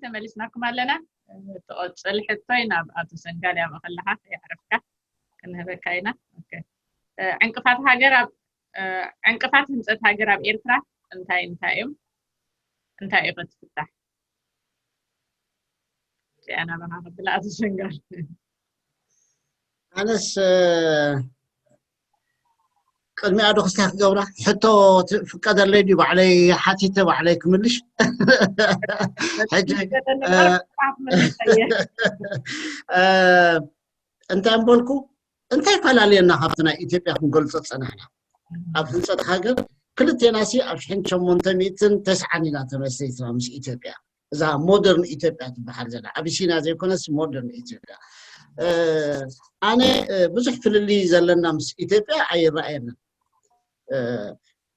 ተመሊስናኩም ኣለና። ትቐፅል ሕቶይ ናብ ኣቶ ሰንጋል ያበ ከለካ የዕረፍካ ክንህበካ ኢና። ዕንቅፋት ሃገር ኣብ ዕንቅፋት ህንፀት ሃገር ኣብ ኤርትራ እንታይ እንታይ እዮም? እንታይ እዩ ክትፍታሕ? እዚኣ ናባኻ ከብላ ኣቶ ሰንጋል። ኣነስ ቅድሚያ ዶ ክስታይ ክገብራ ሕቶ ፍቀደለይ ድዩ? ባዕለይ ሓቲተ ባዕለይ ክምልሽ። ሕጂ እንታይ ምበልኩ? እንታይ ፈላለየና ካብቲ ናይ ኢትዮጵያ ክንገልጾ ጸናሕና? ኣብ ህንጸት ሃገር ክልቴና ሲ ኣብ ሽሕን ሸሞንተ ሚእትን ተስዓን ኢና ተመሰይትና ምስ ኢትዮጵያ። እዛ ሞደርን ኢትዮጵያ ትበሃል ዘላ ኣቢሲና ዘይኮነስ ሞደርን ኢትዮጵያ። ኣነ ብዙሕ ፍልልይ ዘለና ምስ ኢትዮጵያ ኣይረኣየንን።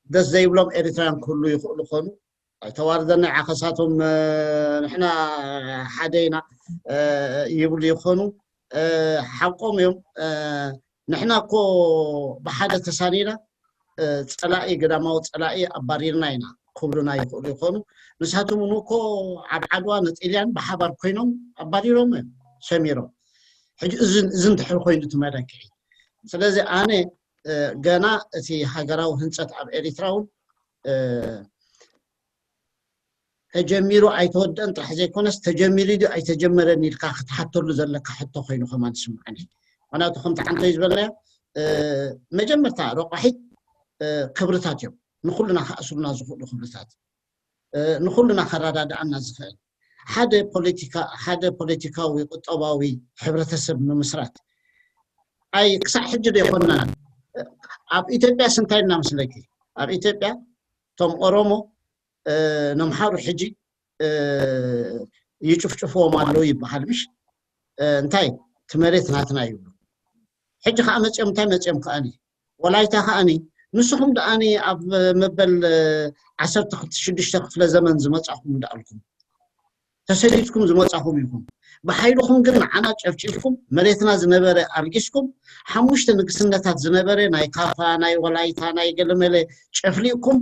ደስ ዘይብሎም ኤሪትራውያን ክህሉ ይኽእሉ ኾኑ ኣይተዋርደና ዓኸሳቶም ንሕና ሓደ ኢና ይብሉ ይኾኑ። ሓቆም እዮም። ንሕና እኮ ብሓደ ተሳኒና ፀላኢ ግዳማዊ ፀላኢ ኣባሪርና ኢና ክብሉና ይኽእሉ ይኾኑ። ንሳቶም እውን እኮ ኣብ ዓድዋ ንጥልያን ብሓባር ኮይኖም ኣባሪሮም እዮም ሰሚሮም። ሕጂ እዚ እንድሕር ኮይኑ እቲ መለክዒ ስለዚ ኣነ ገና እቲ ሃገራዊ ህንፀት ኣብ ኤሪትራ እውን ተጀሚሩ ኣይተወደአን ጥራሕ ዘይኮነስ ተጀሚሩ ድዩ ኣይተጀመረን ኢልካ ክትሓተሉ ዘለካ ሕቶ ኮይኑ ከማን ይስምዓኒ። ምክንያቱ ከምቲ ሓንቶይ ዝበልናዮ መጀመርታ ረቋሒት ክብርታት እዮም ንኩልና ክኣስሩና ዝኽእሉ ክብርታት ንኩልና ከረዳድኣና ዝኽእል ሓደ ፖለቲካ ሓደ ፖለቲካዊ ቁጠባዊ ሕብረተሰብ ምምስራት ኣይ ክሳዕ ሕጂ ዶ ይኮንና ኣብ ኢትዮጵያ ስንታይ እናመስለኪ ኣብ ኢትዮጵያ እቶም ኦሮሞ ነምሓሩ ሕጂ ይጭፍጭፍዎም ኣለዉ ይበሃል ምሽ እንታይ እቲ መሬት ናትና ይብሉ ሕጂ ከዓ መፅኦም እንታይ መፅኦም ከዓኒ ወላይታ ከዓኒ ንስኹም ደኣኒ ኣብ መበል ዓሰርተ ሽዱሽተ ክፍለ ዘመን ዝመፃኹም እንዳኣልኩም ተሰዲድኩም ዝመፃኹም ኢኹም ብሓይልኹም ግን ንዓና ጨፍጭፍኩም መሬትና ዝነበረ ኣልጊስኩም ሓሙሽተ ንግስነታት ዝነበረ ናይ ካፋ ናይ ወላይታ ናይ ገለመለ ጨፍሊቕኩም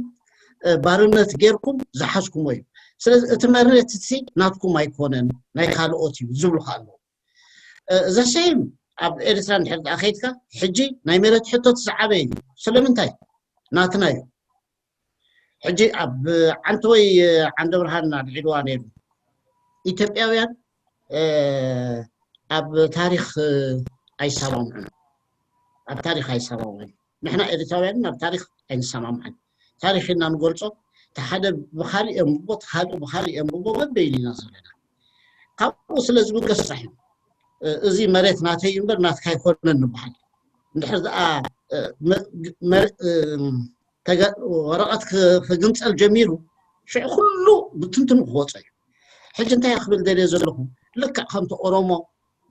ባርነት ጌርኩም ዝሓዝኩሞ እዩ ስለዚ እቲ መሬት ሲ ናትኩም ኣይኮነን ናይ ካልኦት እዩ ዝብሉካ ኣለዉ ዘሰይም ኣብ ኤርትራ እንድሕር ደኣ ከይድካ ሕጂ ናይ መሬት ሕቶት ዝዓበየ እዩ ስለምንታይ ናትና እዩ ሕጂ ኣብ ዓንተወይ ዓንደ ብርሃን ኣልዒልዋ ነይሩ ኢትዮጵያውያን ኣብ ታሪክ ኣይሰማምዑን ኣብ ታሪክ ኣይሰማምዑን ንሕና ኤርትራውያን ኣብ ታሪክ ኣይንሰማምዑን ታሪክ ኢና ንገልጾ እቲ ሓደ ብካሊእ የንብቦ እቲ ካልእ ብካሊእ የንብቦ በበይኑ ኢና ዘለና ካብኡ ስለ ዝብገስ ጥራሕ እዩ እዚ መሬት ናተይ እምበር ናትካ ኣይኮነን ንበሃል እንድሕር ደኣ ወረቐት ክግንፀል ጀሚሩ ሽዑ ኩሉ ብትንትኑ ክወፀ እዩ ሕጂ እንታይ ክብል ደልየ ዘለኹ ልክዕ ከምቲ ኦሮሞ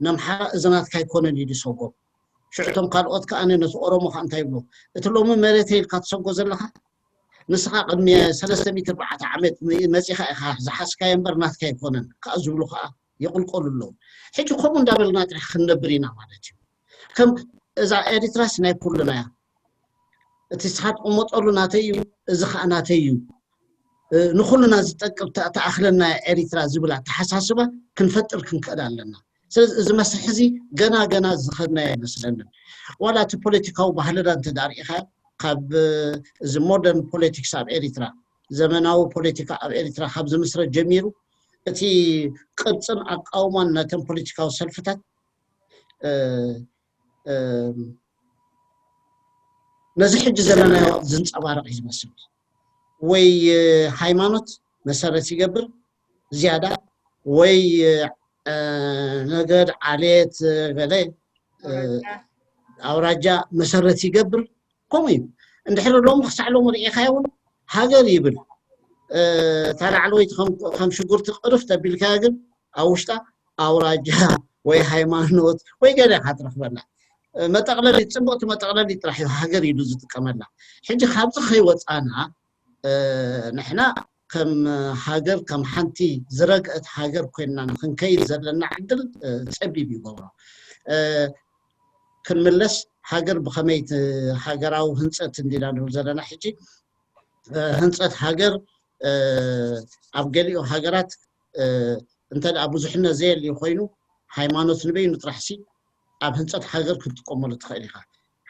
ነምሓራ እዚ ናትካ ኣይኮነን እዩ ዝሰጎም ሽዑ እቶም ካልኦት ከዓ ነቲ ኦሮሞ ከዓ እንታይ ይብሎ እቲ ሎሚ መሬተ ኢልካ ትሰጎ ዘለካ ንስኻ ቅድሚ ሰለስተ ሚእቲ ኣርባዕተ ዓመት መፂኻ ኢኻ ዝሓዝካዮ እምበር ናትካ ኣይኮነን ከዓ ዝብሉ ከዓ ይቕልቀሉ ኣለዉ ሕጂ ከምኡ እንዳበልና ጥራሕ ክንነብር ኢና ማለት እዩ ከም እዛ ኤሪትራስ ናይ ኩልና እያ እቲ ስኻ ትቕመጠሉ ናተይ እዩ እዚ ከዓ ናተይ እዩ ንኩልና ዝጠቅም ተኣኽለና ኤሪትራ ዝብል ኣተሓሳስባ ክንፈጥር ክንክእል ኣለና ስለዚ እዚ መስርሕ እዚ ገና ገና ዝኸድና ኣይመስለንን ዋላ እቲ ፖለቲካዊ ባህልና እንተ ዳርኢኻ ካብ እዚ ሞደርን ፖለቲክስ ኣብ ኤሪትራ ዘመናዊ ፖለቲካ ኣብ ኤሪትራ ካብ ዝምስረት ጀሚሩ እቲ ቅርፅን ኣቃውማን ነተን ፖለቲካዊ ሰልፍታት ነዚ ሕጂ ዘለናዮ ዝንፀባረቕ እዩ ዝመስል ወይ ሃይማኖት መሰረት ይገብር ዝያዳ ወይ ነገድ ዓሌት ገለ ኣውራጃ መሰረት ይገብር ከምኡ እዩ እንድሕር ሎሚ ክሳዕ ሎሚ ርኢኻዮ እውን ሃገር ይብል እታ ላዕለወይቲ ከም ሽጉርቲ ቅርፍ ተቢልካዮ ግን ኣብ ውሽጣ ኣውራጃ ወይ ሃይማኖት ወይ ገለ ኢኻ ትረኽበላ መጠቕለሊ ፅቡቕቲ መጠቕለሊ ጥራሕ እዩ ሃገር ኢሉ ዝጥቀመላ ሕጂ ካብዚ ከይወፃና ንሕና ከም ሃገር ከም ሓንቲ ዝረግአት ሃገር ኮይንና ንክንከይድ ዘለና ዕድል ፀቢብ ይገብሮ ክንምለስ ሃገር ብኸመይ ሃገራዊ ህንፀት እንዲና ንብል ዘለና ሕጂ ህንፀት ሃገር ኣብ ገሊኡ ሃገራት እንተ ብዙሕነት ዘየልዩ ኮይኑ፣ ሃይማኖት ንበይኑ ጥራሕሲ ኣብ ህንፀት ሃገር ክትጥቀመሉ ትኽእል ኢኻ።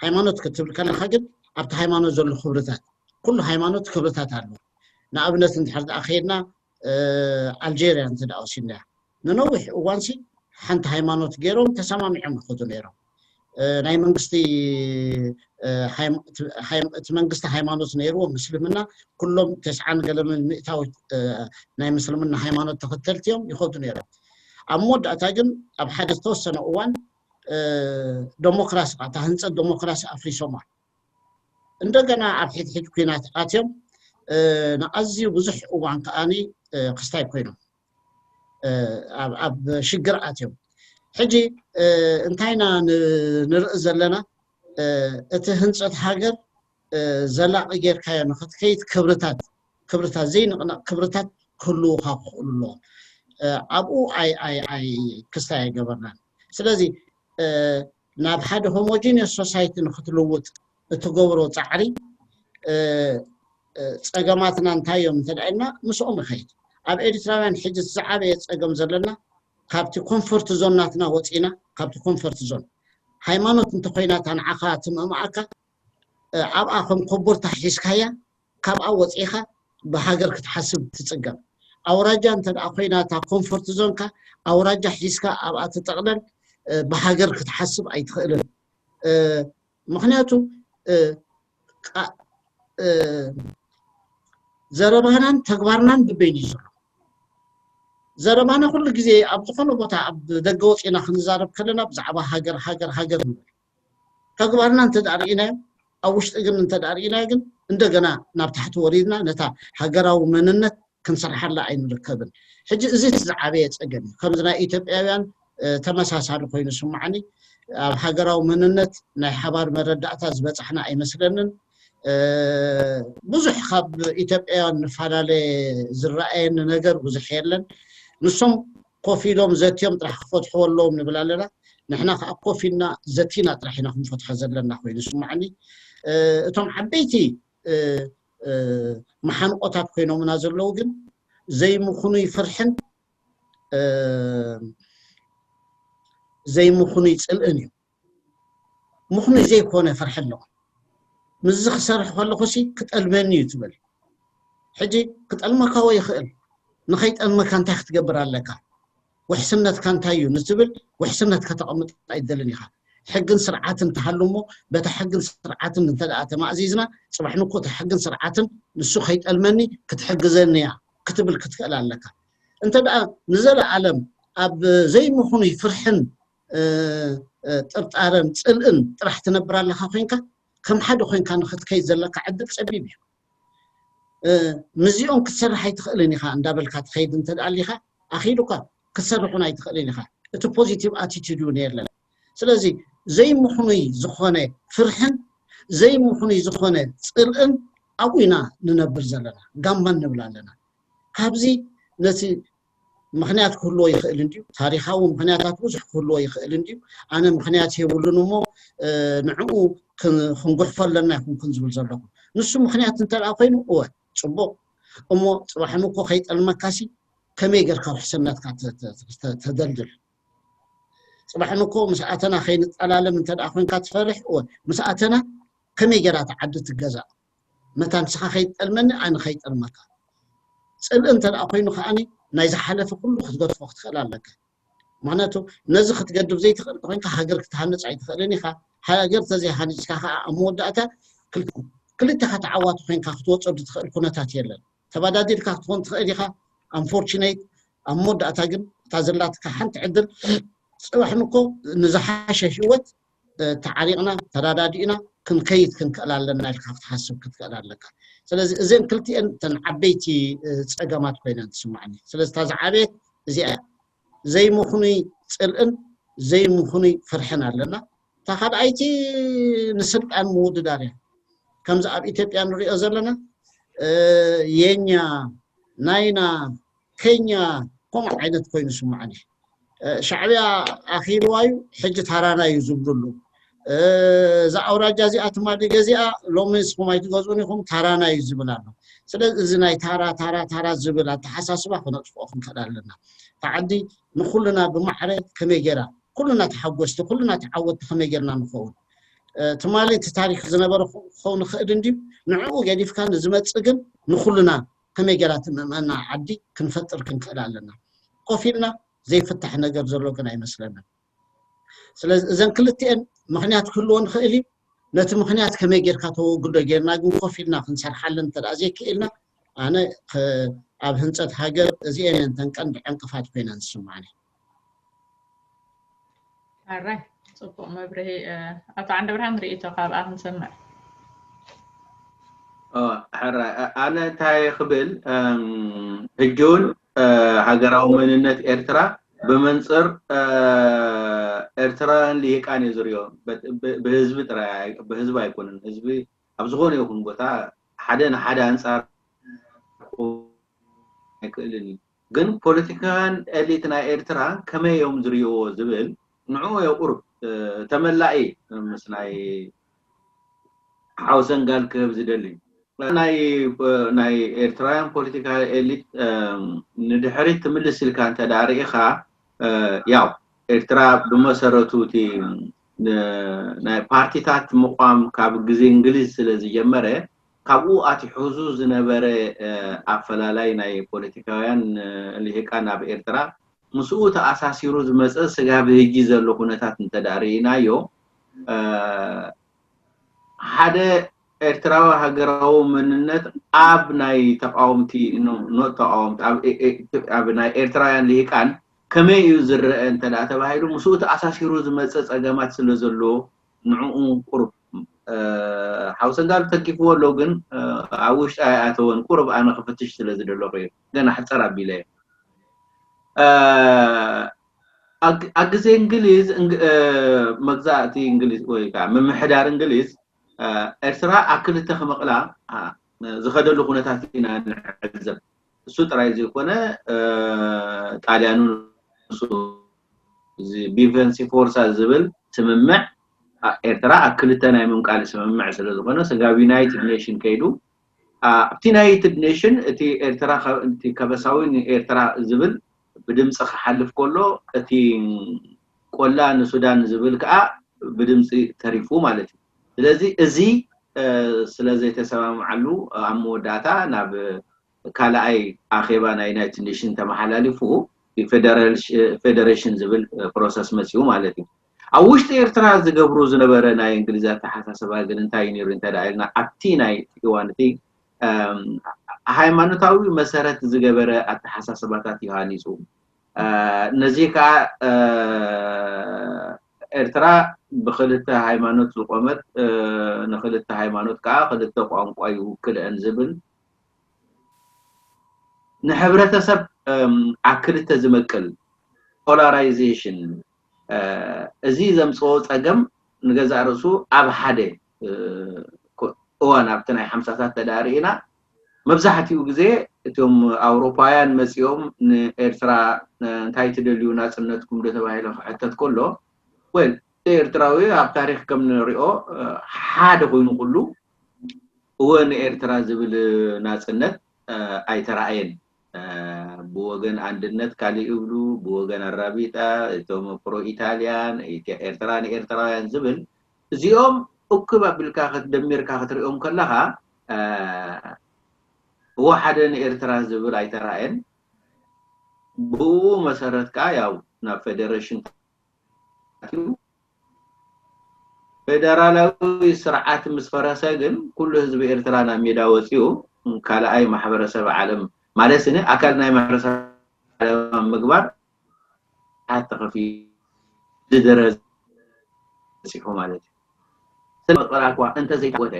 ሃይማኖት ክትብል ከለካ ግን ኣብቲ ሃይማኖት ዘሎ ክብርታት፣ ኩሉ ሃይማኖት ክብርታት ኣለዎ። ንኣብነት እንድሕር ደኣ ከይድና ኣልጀርያ እንተ ደኣ ወሲድናያ፣ ንነዊሕ እዋንሲ ሓንቲ ሃይማኖት ገይሮም ተሰማሚዖም ይኸዱ ነይሮም። ናይ መንግስቲ እቲ መንግስቲ ሃይማኖት ነይርዎ ምስልምና፣ ኩሎም ተስዓን ገለ ምእታዊ ናይ ምስልምና ሃይማኖት ተኸተልቲ እዮም ይኸዱ ነይሮም። ኣብ መወዳእታ ግን ኣብ ሓደ ዝተወሰነ እዋን ደሞክራሲ፣ እታ ህንፀት ደሞክራሲ ኣፍሪሶማ። እንደገና ኣብ ሕድሕድ ኲናት ኣትዮም ንኣዝዩ ብዙሕ እዋን ከኣኒ ክስታይ ኮይኖም ኣብ ሽግር ኣትዮም። ሕጂ እንታይና ንርኢ ዘለና? እቲ ህንፀት ሃገር ዘላቒ ጌርካዮ ንክትከይድ ክብርታት ክብርታት ዘይንቕነቕ ክብርታት ክህልውካ ክኽእሉ ኣለዎም። ኣብኡ ኣይ ኣይ ኣይ ክስታይ ኣይገበርናን። ስለዚ ናብ ሓደ ሆሞጂኒየስ ሶሳይቲ ንክትልውጥ እትገብሮ ፃዕሪ ፀገማትና እንታይ እዮም እንተ ኢልና ምስኦም ይኸይድ። ኣብ ኤርትራውያን ሕጂ ዝዓበየ ፀገም ዘለና ካብቲ ኮንፈርት ዞን ናትና ወፂና፣ ካብቲ ኮንፈርት ዞን ሃይማኖት እንተኮይና እታ ንዓኻ ትምእምኣካ ኣብኣ ከም ኮቦርታ ሒዝካያ ካብኣ ወፂኻ ብሃገር ክትሓስብ ትፅገም። ኣውራጃ እንተ ደኣ ኮይና እታ ኮንፈርት ዞንካ ኣውራጃ ሒዝካ ኣብኣ ትጠቕለል ብሃገር ክትሓስብ ኣይትኽእልን። ምክንያቱ ዘረባናን ተግባርናን ብበይን እዩ ዘሎ። ዘረባና ኩሉ ግዜ ኣብ ዝኾነ ቦታ ኣብ ደገ ወፂና ክንዛረብ ከለና ብዛዕባ ሃገር ሃገር ሃገር ንብል። ተግባርና እንተ ደኣ ርኢናዮ፣ ኣብ ውሽጢ ግን እንተ ደኣ ርኢናዮ ግን እንደገና ናብ ታሕቲ ወሪድና ነታ ሃገራዊ መንነት ክንሰርሓላ ኣይንርከብን። ሕጂ እዚ ዝዓበየ ፀገም እዩ። ከምዚ ናይ ኢትዮጵያውያን ተመሳሳሊ ኮይኑ ስማዕኒ። ኣብ ሃገራዊ መንነት ናይ ሓባር መረዳእታ ዝበፃሕና ኣይመስለንን። ብዙሕ ካብ ኢትዮጵያውያን ንፈላለ ዝረኣየኒ ነገር ብዙሕ የለን። ንሶም ኮፍ ኢሎም ዘትዮም ጥራሕ ክፈትሕዎ ኣለዎም ንብል ኣለና። ንሕና ከዓ ኮፍ ኢልና ዘቲና ጥራሕ ኢና ክንፈትሖ ዘለና ኮይኑ ስማዕኒ። እቶም ዓበይቲ መሓንቆታት ኮይኖምና ዘለዉ ግን ዘይምኹኑይ ፍርሕን ዘይምኹኑይ ፅልእን እዩ። ምኹኑይ ዘይኮነ ፍርሒ ኣለዎ። ምስዚ ክሰርሕ ከለኹሲ ክጠልመኒ እዩ ትብል። ሕጂ ክጠልመካ ወይ ይኽእል፣ ንኸይጠልመካ እንታይ ክትገብር ኣለካ? ውሕስነትካ እንታይ እዩ ንትብል ውሕስነት ከተቐምጥ ኣይደልን ኢኻ። ሕግን ስርዓትን ተሃሉ እሞ በታ ሕግን ስርዓትን እንተ ደኣ ተማእዚዝና፣ ፅባሕ ንኮ እታ ሕግን ስርዓትን ንሱ ከይጠልመኒ ክትሕግዘኒ እያ ክትብል ክትክእል ኣለካ። እንተ ደኣ ንዘለኣለም ኣብ ዘይምኹኑይ ፍርሕን ጥርጣረን ፅልእን ጥራሕ ትነብር ኣለካ ኮይንካ፣ ከም ሓደ ኮይንካ ንክትከይድ ዘለካ ዕድል ፀቢብ እዩ። ምስዚኦም ክትሰርሕ ኣይትኽእልን ኢኻ እንዳበልካ ትኸይድ እንተ ደኣ ኣሊኻ፣ ኣኺሉካ ክትሰርሕ እውን ኣይትኽእልን ኢኻ። እቲ ፖዚቲቭ ኣቲቱድ እውን የለን። ስለዚ ዘይምኹኑይ ዝኾነ ፍርሕን ዘይምኹኑይ ዝኾነ ፅልእን ኣብኡ ኢና ንነብር ዘለና፣ ጋማን ንብል ኣለና። ካብዚ ነቲ ምኽንያት ክህልዎ ይኽእል እንድዩ፣ ታሪኻዊ ምኽንያታት ብዙሕ ክህልዎ ይኽእል እንድዩ። ኣነ ምኽንያት የብሉን እሞ ንዕኡ ክንጉሕፎ ኣለና ይኹንኩን ዝብል ዘለኹ። ንሱ ምኽንያት እንተ ደኣ ኮይኑ እወ ፅቡቕ። እሞ ፅባሕ ንኮ ከይጠልመካሲ ከመይ ጌርካ ውሕስነትካ ተደልድል? ፅባሕ ንኮ ምስ ኣተና ከይንጠላለም እንተ ደኣ ኮይንካ ትፈርሕ እወ፣ ምስ ኣተና ከመይ ጌራ እታ ዓዲ ትገዛእ? መታ ንስኻ ከይትጠልመኒ ኣነ ከይጠልመካ። ፅልኢ እንተ ደኣ ኮይኑ ከዓኒ ናይ ዝሓለፈ ኩሉ ክትገድፎ ክትኽእል ኣለካ። ምክንያቱ ነዚ ክትገድፍ ዘይትኽእል ኮይንካ ሃገር ክትሃንፅ ኣይትኽእልን ኢኻ። ሃገር ተዘይሃኒፅካ ከዓ ኣብ መወዳእታ ክልተኻ ተዓዋቲ ኮይንካ ክትወፀዱ ትኽእል ኩነታት የለን። ተባዳዲልካ ክትኾን ትኽእል ኢኻ። ኣንፎርቹኔት ኣብ መወዳእታ ግን እታ ዘላትካ ሓንቲ ዕድል ፅባሕ ንኮ ንዝሓሸ ህይወት ተዓሪቕና ተረዳዲእና ክንከይድ ክንክእል ኣለና ኢልካ ክትሓስብ ክትክእል ኣለካ። ስለዚ እዘን ክልቲኤን እተን ዓበይቲ ፀገማት ኮይነን ትስማዕኒ። ስለዚ እታ ዝዓበየት እዚኣ እያ። ዘይምኹኑይ ፅልእን ዘይምኹኑይ ፍርሕን ኣለና። እታ ካልኣይቲ ንስልጣን ምውድዳር እያ። ከምዚ ኣብ ኢትዮጵያ ንሪኦ ዘለና የኛ ናይና ከኛ ከምኡ ዓይነት ኮይኑ ስማዕኒ። ሻዕብያ ኣኺልዋ እዩ፣ ሕጂ ታራና እዩ ዝብሉ ኣለዉ። እዛ ኣውራጃ እዚኣ ትማሊ ገዚኣ ሎሚ ንስኹም ኣይትገዝኡን ኢኹም ታራና እዩ ዝብል ኣሎ። ስለዚ እዚ ናይ ታራ ታራ ታራ ዝብል ኣተሓሳስባ ክነጥፍኦ ክንክእል ኣለና። እታ ዓዲ ንኩልና ብማዕረ ከመይ ገይራ፣ ኩልና ተሓጎስቲ፣ ኩልና ተዓወትቲ ከመይ ገይርና ንኸውን? ትማሊ እቲ ታሪክ ዝነበረ ክኸውን ይኽእል እንድዩ። ንዕኡ ገዲፍካ ንዝመጽእ ግን ንኩልና ከመይ ገይራ ትምእመና ዓዲ ክንፈጥር ክንክእል ኣለና። ኮፍ ኢልና ዘይፍታሕ ነገር ዘሎ ግን ኣይመስለንን። ስለዚ እዘን ክልቲኤን ምክንያት ክህልዎ ንኽእል እዩ። ነቲ ምክንያት ከመይ ጌርካ ተወግዶ ጌርና ግን ኮፍ ኢልና ክንሰርሓለን እንተ ደኣ ዘይክኢልና፣ ኣነ ከ-፣ ኣብ ህንጸት ሃገር እዚኤን እየን እተን ቀንዲ ዕንቅፋት ኮይነን ዝስምዓኒ። ኣራይ፣ ጽቡቕ መብርሂ። ኣቶ ዓንደብርሃን፣ ርእይቶ ካብኣ ክንሰምዕ። ሕራይ፣ ኣነ እንታይ ክብል፣ ሕጂ እውን ሃገራዊ መንነት ኤርትራ ብመንፅር ኤርትራውያን ልሂቃን እዩ ዝሪኦ። ብህዝቢ ጥራይ፣ ብህዝቢ ኣይኮነን። ህዝቢ ኣብ ዝኾነ ይኹን ቦታ ሓደ ንሓደ ኣንፃር ኣይክእልን እዩ። ግን ፖለቲካውያን ኤሊት ናይ ኤርትራ ከመይ እዮም ዝሪእዎ ዝብል ንዕኡ እየ ቁሩብ ተመላኢ ምስ ናይ ሓውሰን ጋል ክህብ ዝደሊ። ናይ ናይ ኤርትራውያን ፖለቲካል ኤሊት ንድሕሪት ትምልስ ኢልካ እንተ ደኣ ርኢኻ፣ ያው ኤርትራ ብመሰረቱ እቲ ናይ ፓርቲታት ምቋም ካብ ግዜ እንግሊዝ ስለ ዝጀመረ፣ ካብኡ ኣትሑዙ ዝነበረ ኣፈላላይ ናይ ፖለቲካውያን ልሂቃን ኣብ ኤርትራ ምስኡ ተኣሳሲሩ ዝመፀ ስጋብ ህጂ ዘሎ ኩነታት እንተ ደኣ ርኢናዮ፣ ሓደ ኤርትራዊ ሃገራዊ መንነት ኣብ ናይ ተቃወምቲ፣ ኖት ተቃወምቲ፣ ኣብ ናይ ኤርትራውያን ልሂቃን ከመይ እዩ ዝረአ እንተ ደኣ ተባሂሉ፣ ምስኡ ተኣሳሲሩ ዝመፀ ፀገማት ስለ ዘሎ ንዕኡ ቁሩብ ሓውሰን ጋል ተኪፍዎ ኣሎ፣ ግን ኣብ ውሽጢ ኣይኣተወን። ቁሩብ ኣነ ክፍትሽ ስለ ዝደለኹ እዩ፣ ገና ሕፀር ኣቢለ እየ። ኣብ ግዜ እንግሊዝ፣ መግዛእቲ እንግሊዝ ወይ ከዓ ምምሕዳር እንግሊዝ ኤርትራ ኣብ ክልተ ክመቕላ ዝኸደሉ ኩነታት ኢና ንዕዘብ። እሱ ጥራይ ዘይኮነ፣ ጣልያኑ ንሱ እዚ ቢቨንሲ ፎርሳ ዝብል ስምምዕ ኤርትራ ኣብ ክልተ ናይ ምምቃል ስምምዕ ስለ ዝኾነ፣ ስጋብ ዩናይትድ ኔሽን ከይዱ ኣብቲ ዩናይትድ ኔሽን እቲ ኤርትራ እቲ ከበሳዊ ንኤርትራ ዝብል ብድምፂ ክሓልፍ ከሎ፣ እቲ ቆላ ንሱዳን ዝብል ከዓ ብድምፂ ተሪፉ ማለት እዩ። ስለዚ እዚ ስለ ዘይተሰማምዓሉ ኣብ መወዳእታ ናብ ካልኣይ ኣኼባ ናይ ዩናይትድ ኔሽን ተመሓላሊፉ ፌደሬሽን ዝብል ፕሮሰስ መፅኡ ማለት እዩ። ኣብ ውሽጢ ኤርትራ ዝገብሩ ዝነበረ ናይ እንግሊዝ ኣተሓሳስባ ግን እንታይ ነይሩ እንተ ደኣ ኢልና፣ ኣብቲ ናይ እዋን እቲ ሃይማኖታዊ መሰረት ዝገበረ ኣተሓሳስባታት እዩ ሃኒፁ። ነዚ ከዓ ኤርትራ ብክልተ ሃይማኖት ዝቆመት፣ ንክልተ ሃይማኖት ከዓ ክልተ ቋንቋ ይውክልአን ዝብል ንሕብረተሰብ ኣብ ክልተ ዝመቅል ፖላራይዜሽን፣ እዚ ዘምፅኦ ፀገም ንገዛእ ርእሱ ኣብ ሓደ እዋን ኣብቲ ናይ ሓምሳታት ተዳርኢና መብዛሕትኡ ግዜ እቶም ኣውሮፓውያን መፂኦም ንኤርትራ እንታይ ትደልዩ ናፅነትኩም ዶ ተባሂሎ ክሕተት ከሎ፣ ወል ኤርትራዊ ኣብ ታሪክ ከም ንሪኦ ሓደ ኮይኑ ኩሉ እወ ንኤርትራ ዝብል ናፅነት ኣይተራእየን። ብወገን ኣንድነት ካልእ ይብሉ፣ ብወገን ኣራቢጣ እቶም ፕሮ ኢታልያን፣ ኤርትራ ንኤርትራውያን ዝብል፣ እዚኦም እኩብ ኣቢልካ ክትደሚርካ ክትሪኦም ከለኻ እወ ሓደ ንኤርትራ ዝብል ኣይተራእየን። ብኡ መሰረት ከዓ ያው ናብ ፌደሬሽን እዩ። ፌደራላዊ ስርዓት ምስ ፈረሰ ግን ኩሉ ህዝቢ ኤርትራ ናብ ሜዳ ወፂኡ ካልኣይ ማሕበረሰብ ዓለም ማለት ን ኣካል ናይ ማሕበረሰብ ዓለም ኣብ ምግባር ሓት ተኸፊ ዝደረስ በፂሑ ማለት እዩ። ስለ መቐላኳ እንተዘይተወተ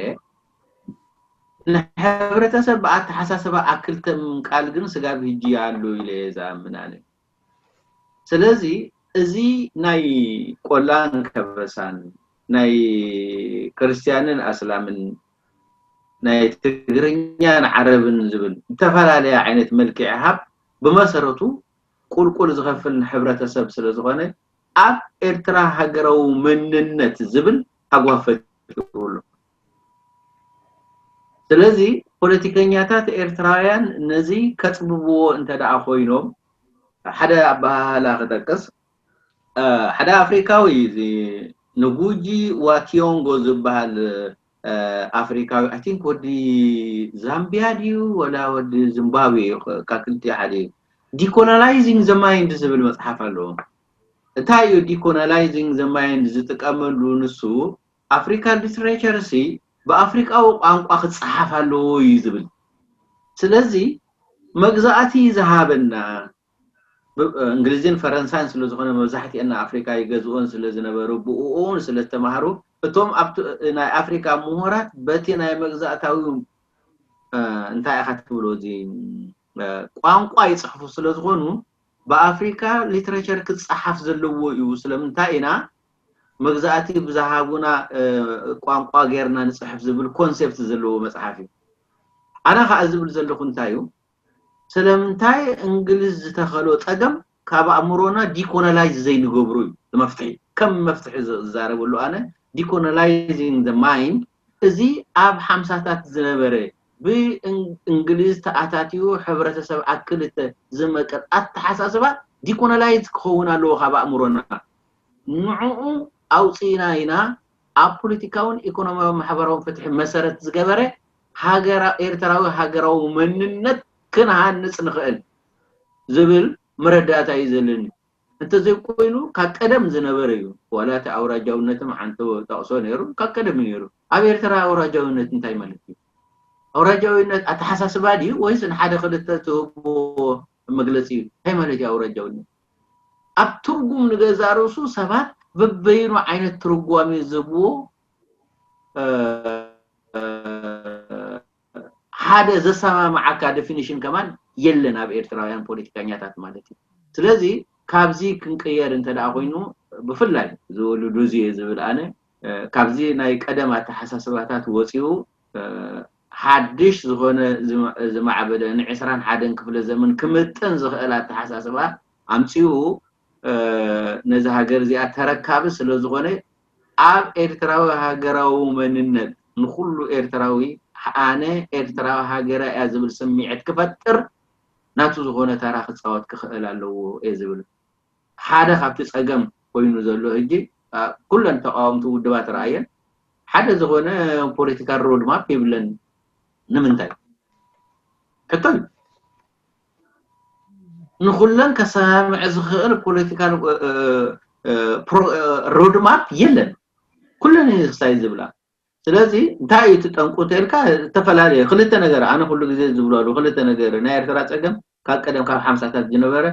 ንሕብረተሰብ ብኣተሓሳስባ ኣብ ክልተ ምምቃል ግን ስጋብ ህጂ ኣሎ ኢለ እየ ዝኣምን ኣነ። ስለዚ እዚ ናይ ቆላን ከበሳን ናይ ክርስትያንን ኣስላምን ናይ ትግርኛን ዓረብን ዝብል ዝተፈላለየ ዓይነት መልክዕ ሃብ ብመሰረቱ ቁልቁል ዝኸፍል ንሕብረተሰብ ስለ ዝኾነ ኣብ ኤርትራ ሃገራዊ መንነት ዝብል ሃጓፍ ፈጢሩ ኣሎ። ስለዚ ፖለቲከኛታት ኤርትራውያን ነዚ ከጽብብዎ እንተ ደኣ ኮይኖም፣ ሓደ ኣበሃህላ ክጠቅስ፣ እ፣ ሓደ ኣፍሪካዊ፣ እዚ ንጉጂ ዋቲዮንጎ ዝበሃል፣ እ፣ ኣፍሪካዊ፣ I think ወዲ ዛምቢያ ድዩ ወላ ወዲ ዚምባብዌ እዩ፣ ካብ ክልቲኡ ሓደ እዩ። Decolonizing the Mind ዝብል መጽሓፍ ኣለዎ። እንታይ እዩ Decolonizing the Mind ዝጥቀመሉ? ንሱ ኣፍሪካ ሊትሬቸር ሲ ብኣፍሪቃዊ ቋንቋ ክጸሓፍ ኣለዎ እዩ ዝብል። ስለዚ መግዛእቲ ዝሃበና ብ-፣ እንግሊዝን ፈረንሳን ስለ ዝኾነ መብዛሕትኤን ኣፍሪካ ይገዝኦን ስለ ዝነበሩ፣ ብኡ እውን ስለ ዝተማህሩ፣ እቶም ኣብቲ ናይ ኣፍሪካ ምሁራት በቲ ናይ መግዛእታዊ፣ እ፣ እንታይ ኢኻ ትብሎ፣ እዚ፣ እ፣ ቋንቋ ይጽሕፉ ስለ ዝኾኑ፣ ብኣፍሪካ ሊትሬቸር ክጸሓፍ ዘለዎ እዩ። ስለምንታይ ኢና መግዛእቲ ብዝሃቡና፣ እ፣ ቋንቋ ጌርና ንጽሕፍ ዝብል ኮንሴፕት ዘለዎ መጽሓፍ እዩ። ኣነ ከኣ ዝብል ዘለኹ እንታይ እዩ? ስለምንታይ እንግሊዝ ዝተኸሎ ጸገም ካብ ኣእምሮና ዲኮሎናይዝ ዘይንገብሮ እዩ መፍትሒ። ከም መፍትሒ ዝ-፣ ዝዛረበሉ ኣነ፣ ዲኮሎናይዚንግ ዘ ማይንድ፣ እዚ ኣብ ሓምሳታት ዝነበረ ብእንግሊዝ ተኣታትዩ ሕብረተሰብ ኣብ ክልተ ዝመቀል ኣተሓሳስባ ዲኮሎናይዝ ክኸውን ኣለዎ ካብ ኣእምሮና። ንዕኡ ኣውፂእና ኢና ኣብ ፖለቲካውን ኢኮኖሚያውን ማሕበራውን ፍትሒ መሰረት ዝገበረ ሃገራ-፣ ኤርትራዊ ሃገራዊ መንነት ክንሃንፅ ንኽእል ዝብል መረዳእታ እዩ ዘለኒ። እንተዘይኮይኑ ካብ ቀደም ዝነበረ እዩ። ዋላ እቲ ኣውራጃውነት እውን ሓንቲ ጠቕሶ ነይሩ፣ ካብ ቀደም እዩ ነይሩ። ኣብ ኤርትራ ኣውራጃውነት እንታይ ማለት እዩ? ኣውራጃውነት ኣተሓሳስባ ድዩ ወይስ ንሓደ ክልተ ትህቦ መግለፂ እዩ? እንታይ ማለት እዩ ኣውራጃውነት? ኣብ ትርጉም ንገዛእ ርእሱ ሰባት በበይኑ ዓይነት ትርጓሜ ዝህብዎ፣ እ፣ ሓደ ዘሰማምዓካ ዴፊኒሽን ከማን የለን ኣብ ኤርትራውያን ፖለቲከኛታት ማለት እዩ። ስለዚ ካብዚ ክንቅየር እንተ ደኣ ኮይኑ፣ ብፍላይ ዝወልዱ እዚ እየ ዝብል ኣነ፣ እ፣ ካብዚ ናይ ቀደም ኣተሓሳስባታት ወፂኡ፣ እ፣ ሓድሽ ዝኾነ ዝማ-፣ ዝማዕበለ ንዕስራን ሓደን ክፍለ ዘመን ክምጥን ዝኽእል ኣተሓሳስባ ኣምፂኡ፣ እ፣ ነዚ ሃገር እዚኣ ተረካቢ ስለ ዝኾነ፣ ኣብ ኤርትራዊ ሃገራዊ መንነት ንኹሉ ኤርትራዊ፣ ኣነ ኤርትራዊ ሃገረ እያ ዝብል ስምዒት ክፈጥር ናቱ ዝኾነ ተራ ክጻወት ክኽእል ኣለዎ እየ ዝብል። ሓደ ካብቲ ጸገም ኮይኑ ዘሎ ሕጂ፣ እ፣ ኩለን ተቃወምቲ ውድባት ረኣየን፣ ሓደ ዝኾነ ፖለቲካል ሮድማፕ የብለን። ንምንታይ? ሕቶ እዩ። ንኹለን ከሰማምዕ ዝኽእል ፖለቲካል፣ እ፣ እ፣ እ፣ ፕሮ-፣ እ፣ ሮድማፕ የለን። ኩለን እየን ክሳይ ዝብላ። ስለዚ እንታይ እዩ እቲ ጠንቁ እንተኢልካ፣ ዝተፈላለየ ክልተ ነገር፣ ኣነ ኩሉ ግዜ ዝብሎ ኣለዉ፣ ክልተ ነገር፣ ናይ ኤርትራ ጸገም ካብ ቀደም ካብ ሓምሳታት ዝነበረ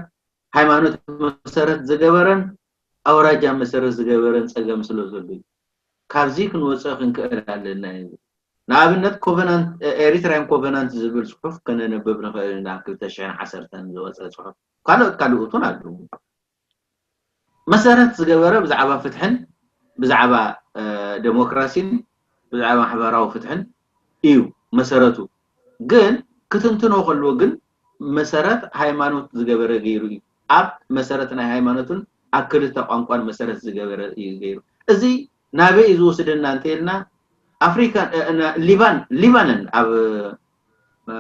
ሃይማኖት መሰረት ዝገበረን ኣውራጃ መሰረት ዝገበረን ጸገም ስለ ዘሎ እዩ። ካብዚ ክንወጽእ ክንክእል ኣለና እዩ። ንኣብነት ኮቨናንት፣ ኤሪትራያን ኮቨናንት ዝብል ጽሑፍ ከነንብብ ንኽእል ኢና፣ ክልተ ሽሕን ዓሰርተን ዝወጸ ጽሑፍ። ካልኦት ካልኦት እውን ኣለዉ። መሰረት ዝገበረ ብዛዕባ ፍትሕን ብዛዕባ፣ እ፣ ዴሞክራሲን ብዛዕባ ማሕበራዊ ፍትሕን እዩ መሰረቱ። ግን ክትንትኖ ከልዎ ግን መሰረት ሃይማኖት ዝገበረ ገይሩ እዩ። ኣብ መሰረት ናይ ሃይማኖትን ኣብ ክልተ ቋንቋን መሰረት ዝገበረ እዩ ገይሩ። እዚ ናበይ እዩ ዝወስደና እንተኢልና፣ ኣፍሪካ፣ እ፣ እ፣ ሊባን-፣ ሊባነን ኣብ፣ እ፣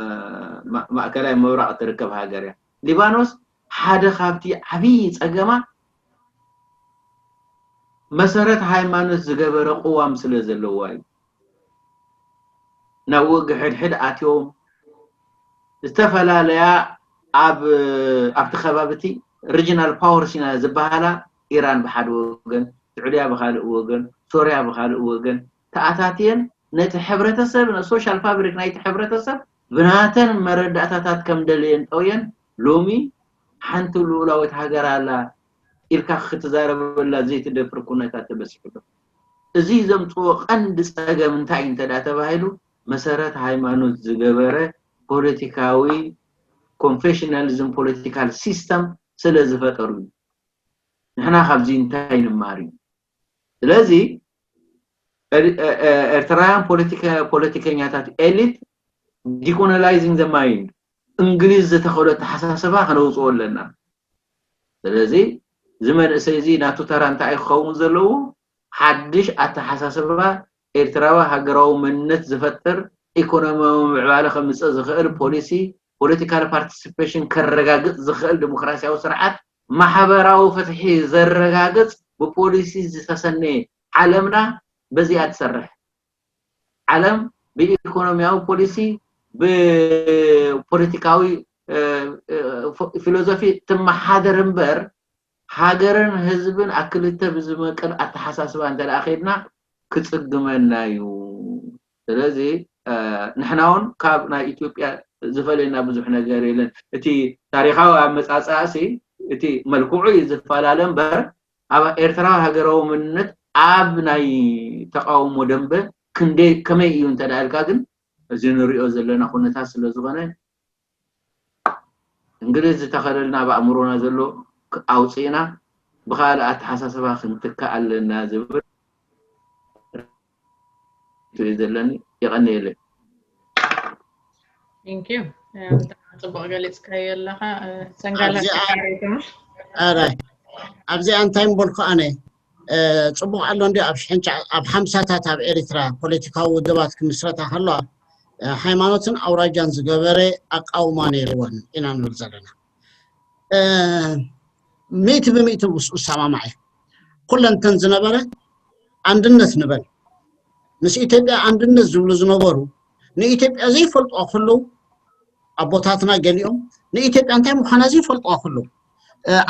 ማ-፣ ማእከላይ ምብራቕ እትርከብ ሃገር እያ። ሊባኖስ ሓደ ካብቲ ዓብዪ ጸገማ መሰረት ሃይማኖት ዝገበረ ቅዋም ስለ ዘለዋ እዩ። ናብ ውግእ ሕድሕድ ኣትዮም፣ ዝተፈላለያ ኣብ፣ ኣብቲ ከባቢ እቲ ሪጅናል ፓወርስ ኢና ዝበሃላ፣ ኢራን ብሓደ ወገን፣ ስዑድያ ብኻልእ ወገን፣ ሶርያ ብኻልእ ወገን ተኣታትየን ነቲ ሕብረተሰብ፣ ነ-፣ ሶሻል ፋብሪክ ናይቲ ሕብረተሰብ ብናተን መረዳእታታት ከም ደለየን ጠውየን ሎሚ ሓንቲ ልኡላዊት ሃገር ኣላ ኢልካ ክትዛረበላ ዘይትደፍር ኩነታት ተበጺሑ ኣሎ። እዚ ዘምጽኦ ቀንዲ ጸገም እንታይ እዩ እንተ ደኣ ተባሂሉ፣ መሰረት ሃይማኖት ዝገበረ ፖለቲካዊ ኮንፌሽናሊዝም ፖለቲካል ሲስተም ስለ ዝፈጠሩ እዩ። ንሕና ካብዚ እንታይ ንመሃር እዩ? ስለዚ ኤር-፣ ኤ-፣ ኤ-፣ ኤርትራውያን ፖለቲከ-፣ ፖለቲከኛታት ኤሊት ዲኮሎናይዚንግ ዘ ማይንድ፣ እንግሊዝ ዝተኸሎ ኣተሓሳስባ ከነውፅኦ ኣለና። ስለዚ እዚ መንእሰይ እዚ ናቱ ተራ እንታይ እዩ ክኸውን ዘለዎ? ሓድሽ ኣተሓሳስባ ኤርትራዊ ሃገራዊ መንነት ዝፈጥር ኢኮኖሚያዊ ምዕባለ ከምፅእ ዝኽእል ፖሊሲ፣ ፖለቲካል ፓርቲሲፔሽን ከረጋግፅ ዝኽእል ዲሞክራሲያዊ ስርዓት፣ ማሕበራዊ ፍትሒ ዘረጋግፅ ብፖሊሲ ዝተሰነየ ዓለምና በዚኣ ትሰርሕ። ዓለም ብኢኮኖሚያዊ ፖሊሲ፣ ብፖለቲካዊ ፊሎዞፊ ትመሓደር እምበር፣ ሃገርን ህዝብን ኣክልተ ብዝመቅል ኣተሓሳስባ እንተ ደኣ ከይድና ክፅግመና እዩ። ስለዚ ንሕና እውን ካብ ናይ ኢትዮጵያ ዝፈልየና ብዙሕ ነገር የለን። እቲ ታሪኻዊ ኣመፃፅኣ ሲ እቲ መልክዑ እዩ ዝፈላለ እምበር፣ ኣብ ኤርትራዊ ሃገራዊ መንነት ኣብ ናይ ተቃውሞ ደንበ ክንደይ ከመይ እዩ እንተ ደኣ ኢልካ ግን፣ እዚ ንሪኦ ዘለና ኩነታት ስለ ዝኾነ፣ እንግሊዝ ዝተኸለልና ኣብ ኣእምሮና ዘሎ ኣውፅእና ብካልእ ኣተሓሳስባ ክንትካ ኣለና ዝብል እዩ ዘለኒ። የቐንየለይ። Thank you። ብጣዕሚ ፅቡቅ ገሊፅካዮ ኣለካ። ሰንጋላ ኣብዚኣ ኣራይ ኣብዚኣ እንታይ ምበልኩ ኣነ፣ ፅቡቅ ኣሎ እንዲ ኣብ ሽሕንቻ ኣብ ሓምሳታት ኣብ ኤሪትራ ፖለቲካዊ ውድባት ክምስረታ ከለዋ ሃይማኖትን ኣውራጃን ዝገበረ ኣቃውማ ነይርወን ኢና ንብል ዘለና። ሚእቲ ብሚእቲ ምስኡ እሰማማዕ እየ። ኩለንተን ዝነበረ ኣንድነት ንበል፣ ምስ ኢትዮጵያ ኣንድነት ዝብሉ ዝነበሩ፣ ንኢትዮጵያ ዘይፈልጥዋ ከለዉ ኣቦታትና ገሊኦም ንኢትዮጵያ እንታይ ምዃና ዘይፈልጥዋ ከለዉ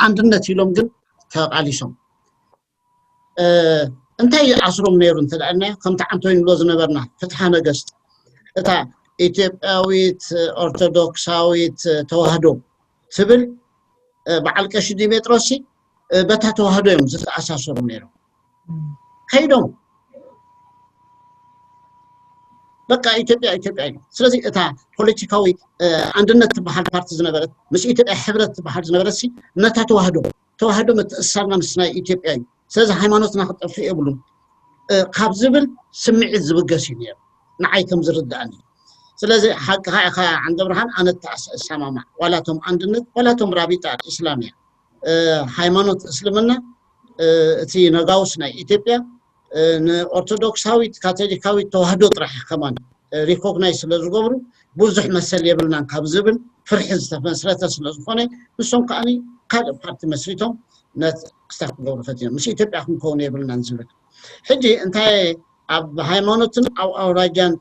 ኣንድነት ኢሎም ግን ተቓሊሶም። እንታይ ይኣስሮም ነይሩ እንተ ደኣ ኢልና፣ ከምቲ ዓንቶይ ንብሎ ዝነበርና ፍትሓ ነገስት፣ እታ ኢትዮጵያዊት ኦርቶዶክሳዊት ተዋህዶ ትብል በዓል ቀሺ ዲሜጥሮስ በታ ተዋህዶ እዮም ዝተኣሳሰሩ ነይሮም። ከይዶም በቃ ኢትዮጵያ ኢትዮጵያ እዩ። ስለዚ እታ ፖለቲካዊ ኣንድነት ትበሃል ፓርቲ ዝነበረት ምስ ኢትዮጵያ ሕብረት ትበሃል ዝነበረት ሲ ነታ ተዋህዶ ተዋህዶ ምትእሳርና ምስ ናይ ኢትዮጵያ እዩ። ስለዚ ሃይማኖትና ክጠፍእ የብሉን ካብ ዝብል ስምዒት ዝብገስ እዩ ነይሩ ንዓይ ከም ዝርዳእኒ። ስለዚ ሓቅኻ ኢኻ ዓንደ ብርሃን፣ ኣነ ተኣስ እሰማማዕ። ዋላቶም ኣንድነት ዋላቶም ራቢጣ እስላምያ ሃይማኖት እስልምና እቲ ነጋውስ ናይ ኢትዮጵያ ንኦርቶዶክሳዊት ካቶሊካዊት ተዋህዶ ጥራሕ ከማን ሪኮግናይዝ ስለ ዝገብሩ ብዙሕ መሰል የብልናን ካብ ዝብል ፍርሒ ዝተመስረተ ስለ ዝኾነ ንሶም ከዓኒ ካልእ ፓርቲ መስሪቶም ነት ክስታ ክገብሩ ፈቲኖም ምስ ኢትዮጵያ ክንከውን የብልናን ዝብል ሕጂ እንታይ ኣብ ሃይማኖትን ኣብ ኣውራጃን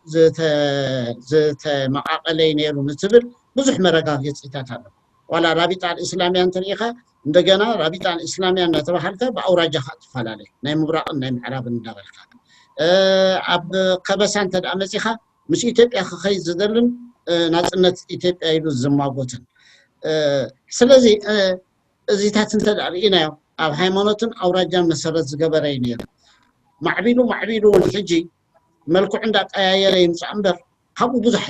ዝተመቃቀለይ ነይሩ ንትብል ብዙሕ መረጋገፂታት ኣሎ። ዋላ ራቢጣ ኣልእስላምያ እንተሪኢኻ እንደገና ራቢጣ ኣልእስላምያ እናተባሃልካ ብኣውራጃ ከዓ ትፈላለ ናይ ምብራቅን ናይ ምዕራብን እንዳበልካ ኣብ ከበሳ እንተ ደኣ መፂኻ ምስ ኢትዮጵያ ክኸይድ ዝደልን ናፅነት ኢትዮጵያ ኢሉ ዝማጎትን ስለዚ እዚታት እንተ ደኣ ርኢናዮ ኣብ ሃይማኖትን ኣውራጃን መሰረት ዝገበረ እዩ ነይሩ። ማዕቢሉ ማዕቢሉ እውን ሕጂ መልክዑ እንዳቀያየረ ይምፃእ እምበር ካብኡ ብዙሕ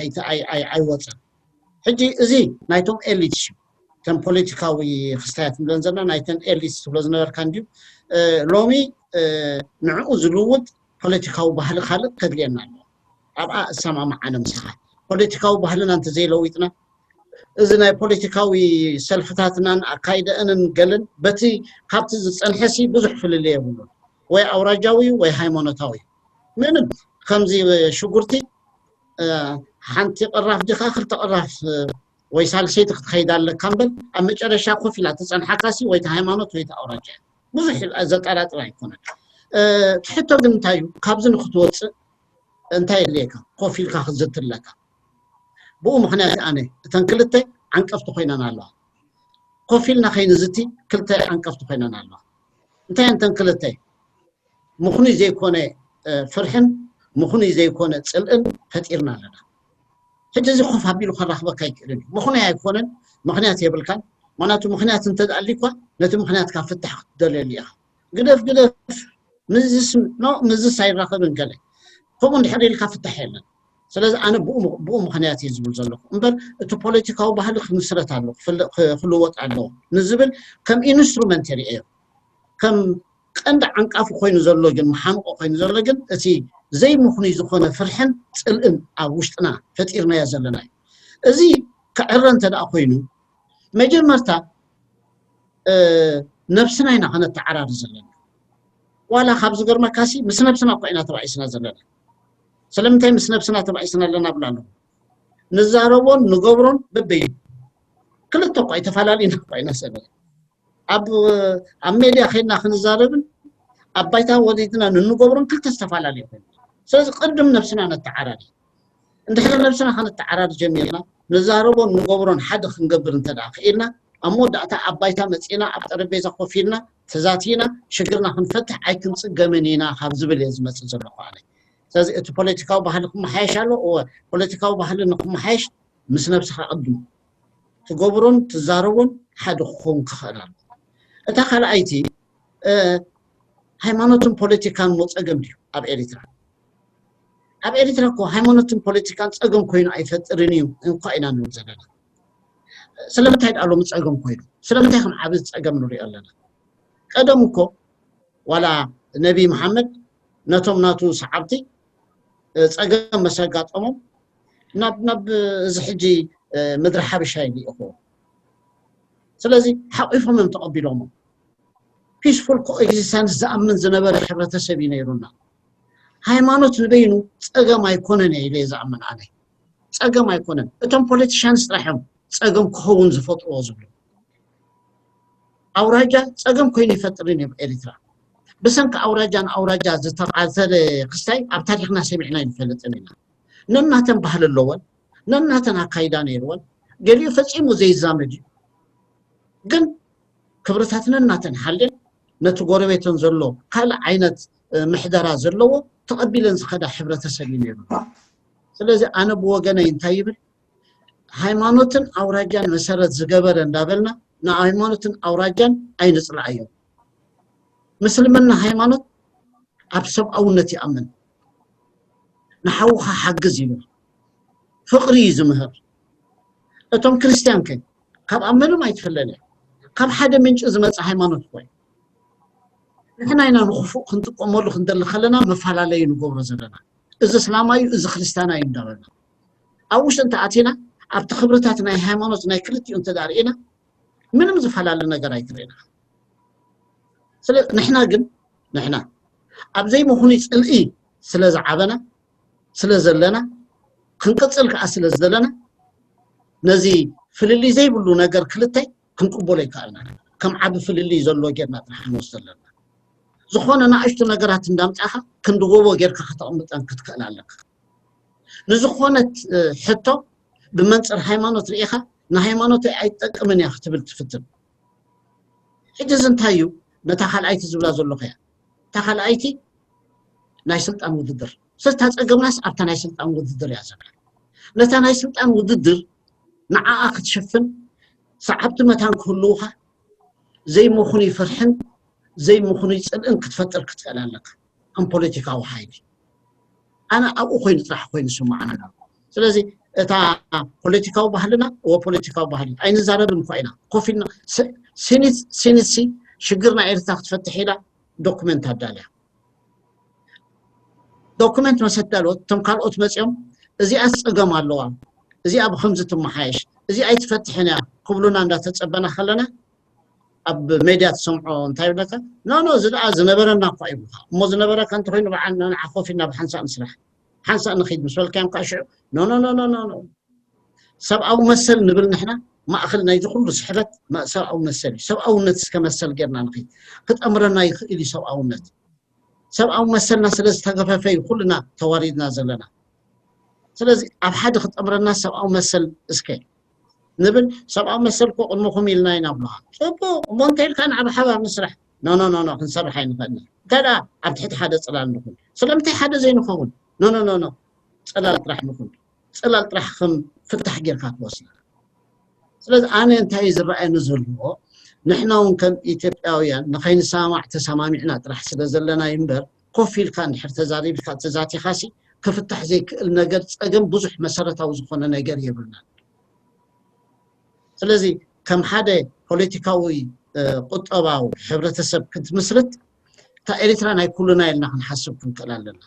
ኣይወፀን። ሕጂ እዚ ናይቶም ኤሊትስ እዩ። እተን ፖለቲካዊ ክስታያት ንብለን ዘለና ናይተን ኤሊትስ ትብሎ ዝነበርካ እንድዩ። ሎሚ ንዕኡ ዝልውጥ ፖለቲካዊ ባህሊ ካልእ ከድልየና ኣሎ። ኣብኣ እሰማማዕ ኣነ ምሳኻ። ፖለቲካዊ ባህልና እንተዘይለዊጥና እዚ ናይ ፖለቲካዊ ሰልፍታትናን ኣካይደአንን ገለን በቲ ካብቲ ዝፀንሐሲ ብዙሕ ፍልልይ የብሉን። ወይ ኣውራጃዊ ወይ ሃይማኖታዊ ምንም ከምዚ ሽጉርቲ ሓንቲ ቅራፍ ዲኻ ክልተ ቅራፍ ወይ ሳልሰይቲ ክትኸይድ ኣለካ እምበር ኣብ መጨረሻ ኮፍ ኢላ ትፀንሓካሲ ወይ ሃይማኖት ወይ ኣውራጃ ብዙሕ ዘጠራጥር ኣይኮነን። ትሕቶ ግን እንታይ እዩ ካብዚ ንክትወፅእ እንታይ የድልየካ ኮፍ ኢልካ ክትዝቲ ኣለካ። ብኡ ምክንያት ኣነ እተን ክልተ ዓንቀፍቲ ኮይነን ኣለዋ። ኮፍ ኢልና ከይንዝቲ ክልተ ዓንቀፍቲ ኮይነን ኣለዋ። እንታይ እንተን ክልተ ምኽኑይ ዘይኮነ ፍርሕን ምኽኑይ ዘይኮነ ፅልእን ፈጢርና ኣለና። ሕጂ እዚ ኮፍ ኣቢሉ ከራኽበካ ኣይክእልን እዩ። ምኽኑይ ኣይኮነን፣ ምኽንያት የብልካን። ምክንያቱ ምክንያት እንተደኣሊኳ ነቲ ምክንያትካ ፍታሕ ክትደልየሉ ኢኻ። ግደፍ ግደፍ ምዝስ ኖ ምዝስ ኣይራኸብን ገለ ከምኡ እንድሕር ኢልካ ፍታሕ የለን። ስለዚ ኣነ ብኡ ምክንያት እየ ዝብል ዘለኹ እምበር እቲ ፖለቲካዊ ባህሊ ክምስረት ኣሎ ክልወጥ ኣለዎ ንዝብል ከም ኢንስትሩመንት የርእዮ። ከም ቀንዲ ዓንቃፊ ኮይኑ ዘሎ ግን መሓንቆ ኮይኑ ዘሎ ግን እቲ ዘይምኽኑይ ዝኾነ ፍርሕን ፅልእን ኣብ ውሽጥና ፈጢርናዮ ዘለና እዩ። እዚ ክዕረ እንተ ደኣ ኮይኑ መጀመርታ ነብስና ኢና ከነተዓራሪ ዘለና። ዋላ ካብ ዝገርመካሲ ምስ ነብስና እኳ ኢና ተባኢስና ዘለና። ስለምንታይ ምስ ነብስና ተባኢስና ኣለና ብላ ኣለኹ። ንዛረቦን ንገብሮን በበይ ክልተ እኳ ይተፈላለዩና እኳ ኢና ሰብ ኣብ ኣብ ሜድያ ከይድና ክንዛረብን ኣብ ባይታ ወሪድና ንንገብሮን ክልተ ዝተፈላለዩ ኮይኑ። ስለዚ ቅድም ነብስና ነተዓራሪ። እንድሕር ነብስና ከነተዓራሪ ጀሚርና ንዛረቦን ንገብሮን ሓደ ክንገብር እንተ ደኣ ክኢልና ኣብ መወዳእታ ኣብ ባይታ መጺና ኣብ ጠረጴዛ ኮፍ ኢልና ተዛቲና ሽግርና ክንፈትሕ ኣይክንጽገምን ኢና ካብ ዝብል እየ ዝመጽእ ዘለኹ ኣነ። ስለዚ እቲ ፖለቲካዊ ባህሊ ክመሓየሽ ኣሎ። እወ ፖለቲካዊ ባህሊ ንክመሓየሽ ምስ ነብስኻ ቅድም ትገብሮን ትዛረቦን ሓደ ክኸውን ክኽእል ኣሎ። እታ ካልኣይቲ ሃይማኖትን ፖለቲካን ሞ ፀገም ድዩ ኣብ ኤሪትራ? ኣብ ኤሪትራ እኮ ሃይማኖትን ፖለቲካን ፀገም ኮይኑ ኣይፈጥርን እዩ እንኳ ኢና ንብል ዘለና። ስለምንታይ ደኣ ሎሚ ፀገም ኮይኑ? ስለምንታይ ከም ዓብዪ ፀገም ንሪኦ ኣለና? ቀደም እኮ ዋላ ነቢ መሓመድ ነቶም ናቱ ሰዓብቲ ፀገም መስ ኣጋጠሞም ናብ ናብ እዚ ሕጂ ምድሪ ሓበሻ ይልእኽዎ። ስለዚ ሓቂፎም እዮም ተቐቢሎሞ። ፒስፉል ኮኤግዚስተንስ ዝኣምን ዝነበረ ሕብረተሰብ እዩ ነይሩና። ሃይማኖት ንበይኑ ፀገም ኣይኮነን እየ ኢለ ዝኣምን ኣነ። ፀገም ኣይኮነን። እቶም ፖለቲሽያንስ ጥራሕ እዮም ፀገም ክኸውን ዝፈጥርዎ ዝብሉ። ኣውራጃ ፀገም ኮይኑ ይፈጥርን እዮም ኤሪትራ። ብሰንኪ ኣውራጃ ንኣውራጃ ዝተቃተለ ክስታይ ኣብ ታሪክና ሰሚዕና ይንፈልጥን ኢና። ነናተን ባህሊ ኣለወን፣ ነናተን ኣካይዳ ነይርወን። ገሊኡ ፈፂሙ ዘይዛመድ እዩ። ግን ክብርታት ነናተን ሓልየን ነቲ ጎረቤተን ዘሎ ካልእ ዓይነት ምሕደራ ዘለዎ ተቐቢለን ዝኸዳ ሕብረተሰብ እዩ ነይሩ። ስለዚ ኣነ ብወገነይ እንታይ ይብል፣ ሃይማኖትን ኣውራጃን መሰረት ዝገበረ እንዳበልና ንሃይማኖትን ኣውራጃን ኣይንፅላኣዮም። ምስልምና ሃይማኖት ኣብ ሰብኣውነት ይኣምን፣ ንሓውኻ ሓግዝ ይብል፣ ፍቕሪ እዩ ዝምህር። እቶም ክርስትያን ከ ካብ ኣብ ምንም ኣይትፍለን እያ። ካብ ሓደ ምንጪ ዝመፀ ሃይማኖት እኮ እዩ። ንሕና ኢና ንክፉእ ክንጥቀመሉ ክንደሊ ከለና መፈላለዩ ንገብሮ ዘለና። እዚ እስላማዩ እዚ ክርስትያናዩ እንዳበልና ኣብ ውሽጢ እንተኣቲና ኣብቲ ክብርታት ናይ ሃይማኖት ናይ ክልቲኡ እንተዳርኢና ምንም ዝፈላለ ነገር ኣይትርእና። ስለ ንሕና ግን ንሕና ኣብ ዘይምኹኑይ ፅልኢ ስለ ዝዓበና ስለ ዘለና ክንቅፅል ከዓ ስለ ዝደለና ነዚ ፍልልይ ዘይብሉ ነገር ክልተ ክንቅበሎ ይከኣልና። ከም ዓቢ ፍልልይ ዘሎ ጌርና ጥራሕ ንወስዶ ኣለና። ዝኾነ ንኣሽቱ ነገራት እንዳምፃእኻ ክንዲ ጎቦ ጌርካ ከተቕምጠን ክትክእል ኣለካ። ንዝኾነት ሕቶ ብመንፅር ሃይማኖት ርኢኻ ንሃይማኖተይ ኣይትጠቅምን እያ ክትብል ትፍትን። ሕጂ እዚ እንታይ እዩ? ነታ ካልኣይቲ ዝብላ ዘለኹ እያ። እታ ካልኣይቲ ናይ ስልጣን ውድድር። ስለታ ፀገምናስ ኣብታ ናይ ስልጣን ውድድር እያ ዘላ። ነታ ናይ ስልጣን ውድድር ንዓኣ ክትሽፍን ሰዓብቲ መታን ክህልውኻ ዘይምኹኑይ ፍርሕን ዘይምኹኑይ ፅልእን ክትፈጥር ክትክእል ኣለካ ከም ፖለቲካዊ ሓይሊ። ኣነ ኣብኡ ኮይኑ ጥራሕ ኮይኑ ስማዓና። ስለዚ እታ ፖለቲካዊ ባህልና እወ ፖለቲካዊ ባህሊ ኣይንዛረብን እኳ ኢና ኮፍ ኢልና ሲኒሲ ሽግር ናይ ኤርትራ ክትፈትሕ ኢላ ዶኩመንት ኣዳልያ። ዶኩመንት መሰት ዳልወት እቶም ካልኦት መፂኦም እዚኣ ፀገም ኣለዋ፣ እዚኣ ብከምዚ ትመሓየሽ፣ እዚኣ ኣይትፈትሕን እያ ክብሉና እንዳተፀበና ከለና ኣብ ሜድያ ትሰምዖ እንታይ ይብለካ? ኖ ኖ እዚ ደኣ ዝነበረና እኳ ይብሉካ። እሞ ዝነበረካ እንተኮይኑ በዓል ንዓ ኮፍ ኢልና ብሓንሳእ ንስራሕ፣ ሓንሳእ ንኺድ ምስ በልካዮም ከዓ ሽዑ ኖ ኖ ኖ ኖ ኖ ኖ ሰብኣዊ መሰል ንብል ንሕና። ማእኸል ናይዚ ኩሉ ስሕበት ሰብኣዊ መሰል እዩ። ሰብኣውነት እስከ መሰል ጌርና ንኺድ። ክጠምረና ይኽእል እዩ ሰብኣውነት። ሰብኣዊ መሰልና ስለ ዝተገፈፈ እዩ ኩልና ተዋሪድና ዘለና። ስለዚ ኣብ ሓደ ክጠምረና ሰብኣዊ መሰል እስከ ንብል። ሰብኣዊ መሰል እኮ ቅድመኹም ኢልና ኢና ብለኻ። ፅቡቕ እሞ እንተ ኢልካ ንዓ ብሓባር ንስራሕ። ኖ ኖ ኖ ኖ ክንሰርሕ ኣይንኽእልን። እንታይ ደኣ ኣብ ትሕቲ ሓደ ፅላል ንኹን። ስለምንታይ ሓደ ዘይንኸውን? ኖ ኖ ኖ ኖ ፅላል ጥራሕ ንኹን። ፅላል ጥራሕ ከም ፍታሕ ጌርካ ትወስድ። ስለዚ ኣነ እንታይ እዩ ዝረኣየኒ ዘለዎ ንሕና እውን ከም ኢትዮጵያውያን ንኸይንሰማማዕ ተሰማሚዕና ጥራሕ ስለ ዘለና እዩ እምበር ኮፍ ኢልካ እንድሕር ተዛሪብካ ተዛቲኻሲ ክፍታሕ ዘይክእል ነገር ፀገም ብዙሕ መሰረታዊ ዝኾነ ነገር የብልናን። ስለዚ ከም ሓደ ፖለቲካዊ ቁጠባዊ ሕብረተሰብ ክትምስርት እታ ኤሪትራ ናይ ኩሉና ኢልና ክንሓስብ ክንክእል ኣለና።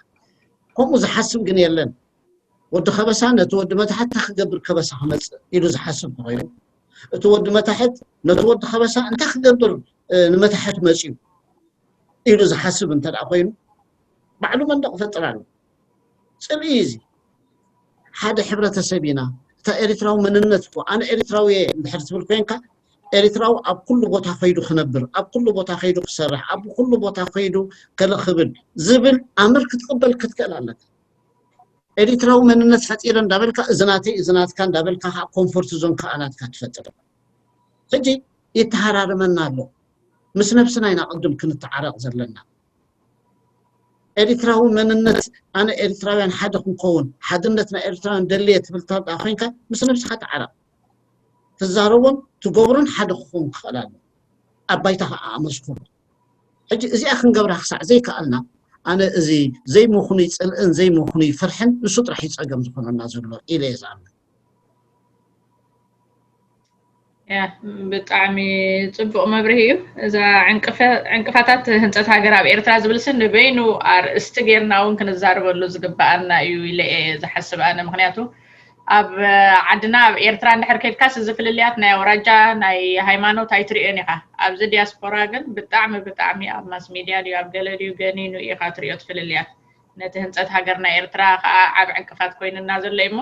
ከምኡ ዝሓስብ ግን የለን። ወዲ ከበሳ ነቲ ወዲ መታሕት እንታይ ክገብር ከበሳ ክመፅእ ኢሉ ዝሓስብ ተኮይኑ እቲ ወዲ መታሕት ነቲ ወዲ ከበሳ እንታይ ክገብር ንመታሕት መፅዩ ኢሉ ዝሓስብ እንተ ደኣ ኮይኑ ባዕሉ መንደቕ ይፈጥር ኣሎ። ፅልኢ እዩ እዚ። ሓደ ሕብረተሰብ ኢና። እታ ኤሪትራዊ መንነት እኮ፣ ኣነ ኤሪትራዊ እየ እንድሕር ትብል ኮይንካ፣ ኤሪትራዊ ኣብ ኩሉ ቦታ ከይዱ ክነብር፣ ኣብ ኩሉ ቦታ ከይዱ ክሰርሕ፣ ኣብ ኩሉ ቦታ ከይዱ ከለኽብል ዝብል ኣምር ክትቅበል ክትክእል ኣለካ። ኤሪትራዊ መንነት ፈጢረ እንዳበልካ፣ እዚ ናተይ፣ እዚ ናትካ እንዳበልካ ከዓ ኮምፎርት ዞን ከዓ ናትካ ትፈጥር። ሕጂ ይተሃራርመና ኣሎ። ምስ ነብስና ኢና ቅድም ክንተዓረቕ ዘለና። ኤሪትራዊ መንነት፣ ኣነ ኤሪትራውያን ሓደ ክንከውን፣ ሓድነት ናይ ኤሪትራውያን ደልየ ትብል እንተ ኮይንካ፣ ምስ ነብስኻ ተዓረቕ። ትዛረቦን ትገብሮን ሓደ ክኸውን ክኽእል ኣሎ። ኣብ ባይታ ከዓ ኣመስክሮ። ሕጂ እዚኣ ክንገብራ ክሳዕ ዘይከኣልና፣ ኣነ እዚ ዘይምኹኑይ ፅልእን ዘይምኹኑይ ፍርሕን ንሱ ጥራሕ እዩ ፀገም ዝኾነና ዘሎ ኢለ እየ ዝኣምን። ያ፣ ብጣዕሚ ጽቡቕ መብርሂ እዩ። እዛ ዕንቅፈ- ዕንቅፋታት ህንጸት ሃገር ኣብ ኤርትራ ዝብል ስን ንበይኑ ኣርእስቲ ጌርና እውን ክንዛረበሉ ዝግብኣና እዩ ኢለ እየ ዝሓስብ ኣነ። ምኽንያቱ ኣብ ዓድና ኣብ ኤርትራ እንድሕር ከድካስ እዚ ፍልልያት ናይ ኣውራጃ ናይ ሃይማኖት ኣይትርእዮን ኢኻ። ኣብዚ ዲያስፖራ ግን ብጣዕሚ ብጣዕሚ ኣብ ማስ ሚድያ ድዩ ኣብ ገለ ድዩ ገኒኑ ኢኻ ትርእዮ እቲ ፍልልያት። ነቲ ህንጸት ሃገርና ኤርትራ ከዓ ዓብ ዕንቅፋት ኮይኑና ዘሎ እዩ እሞ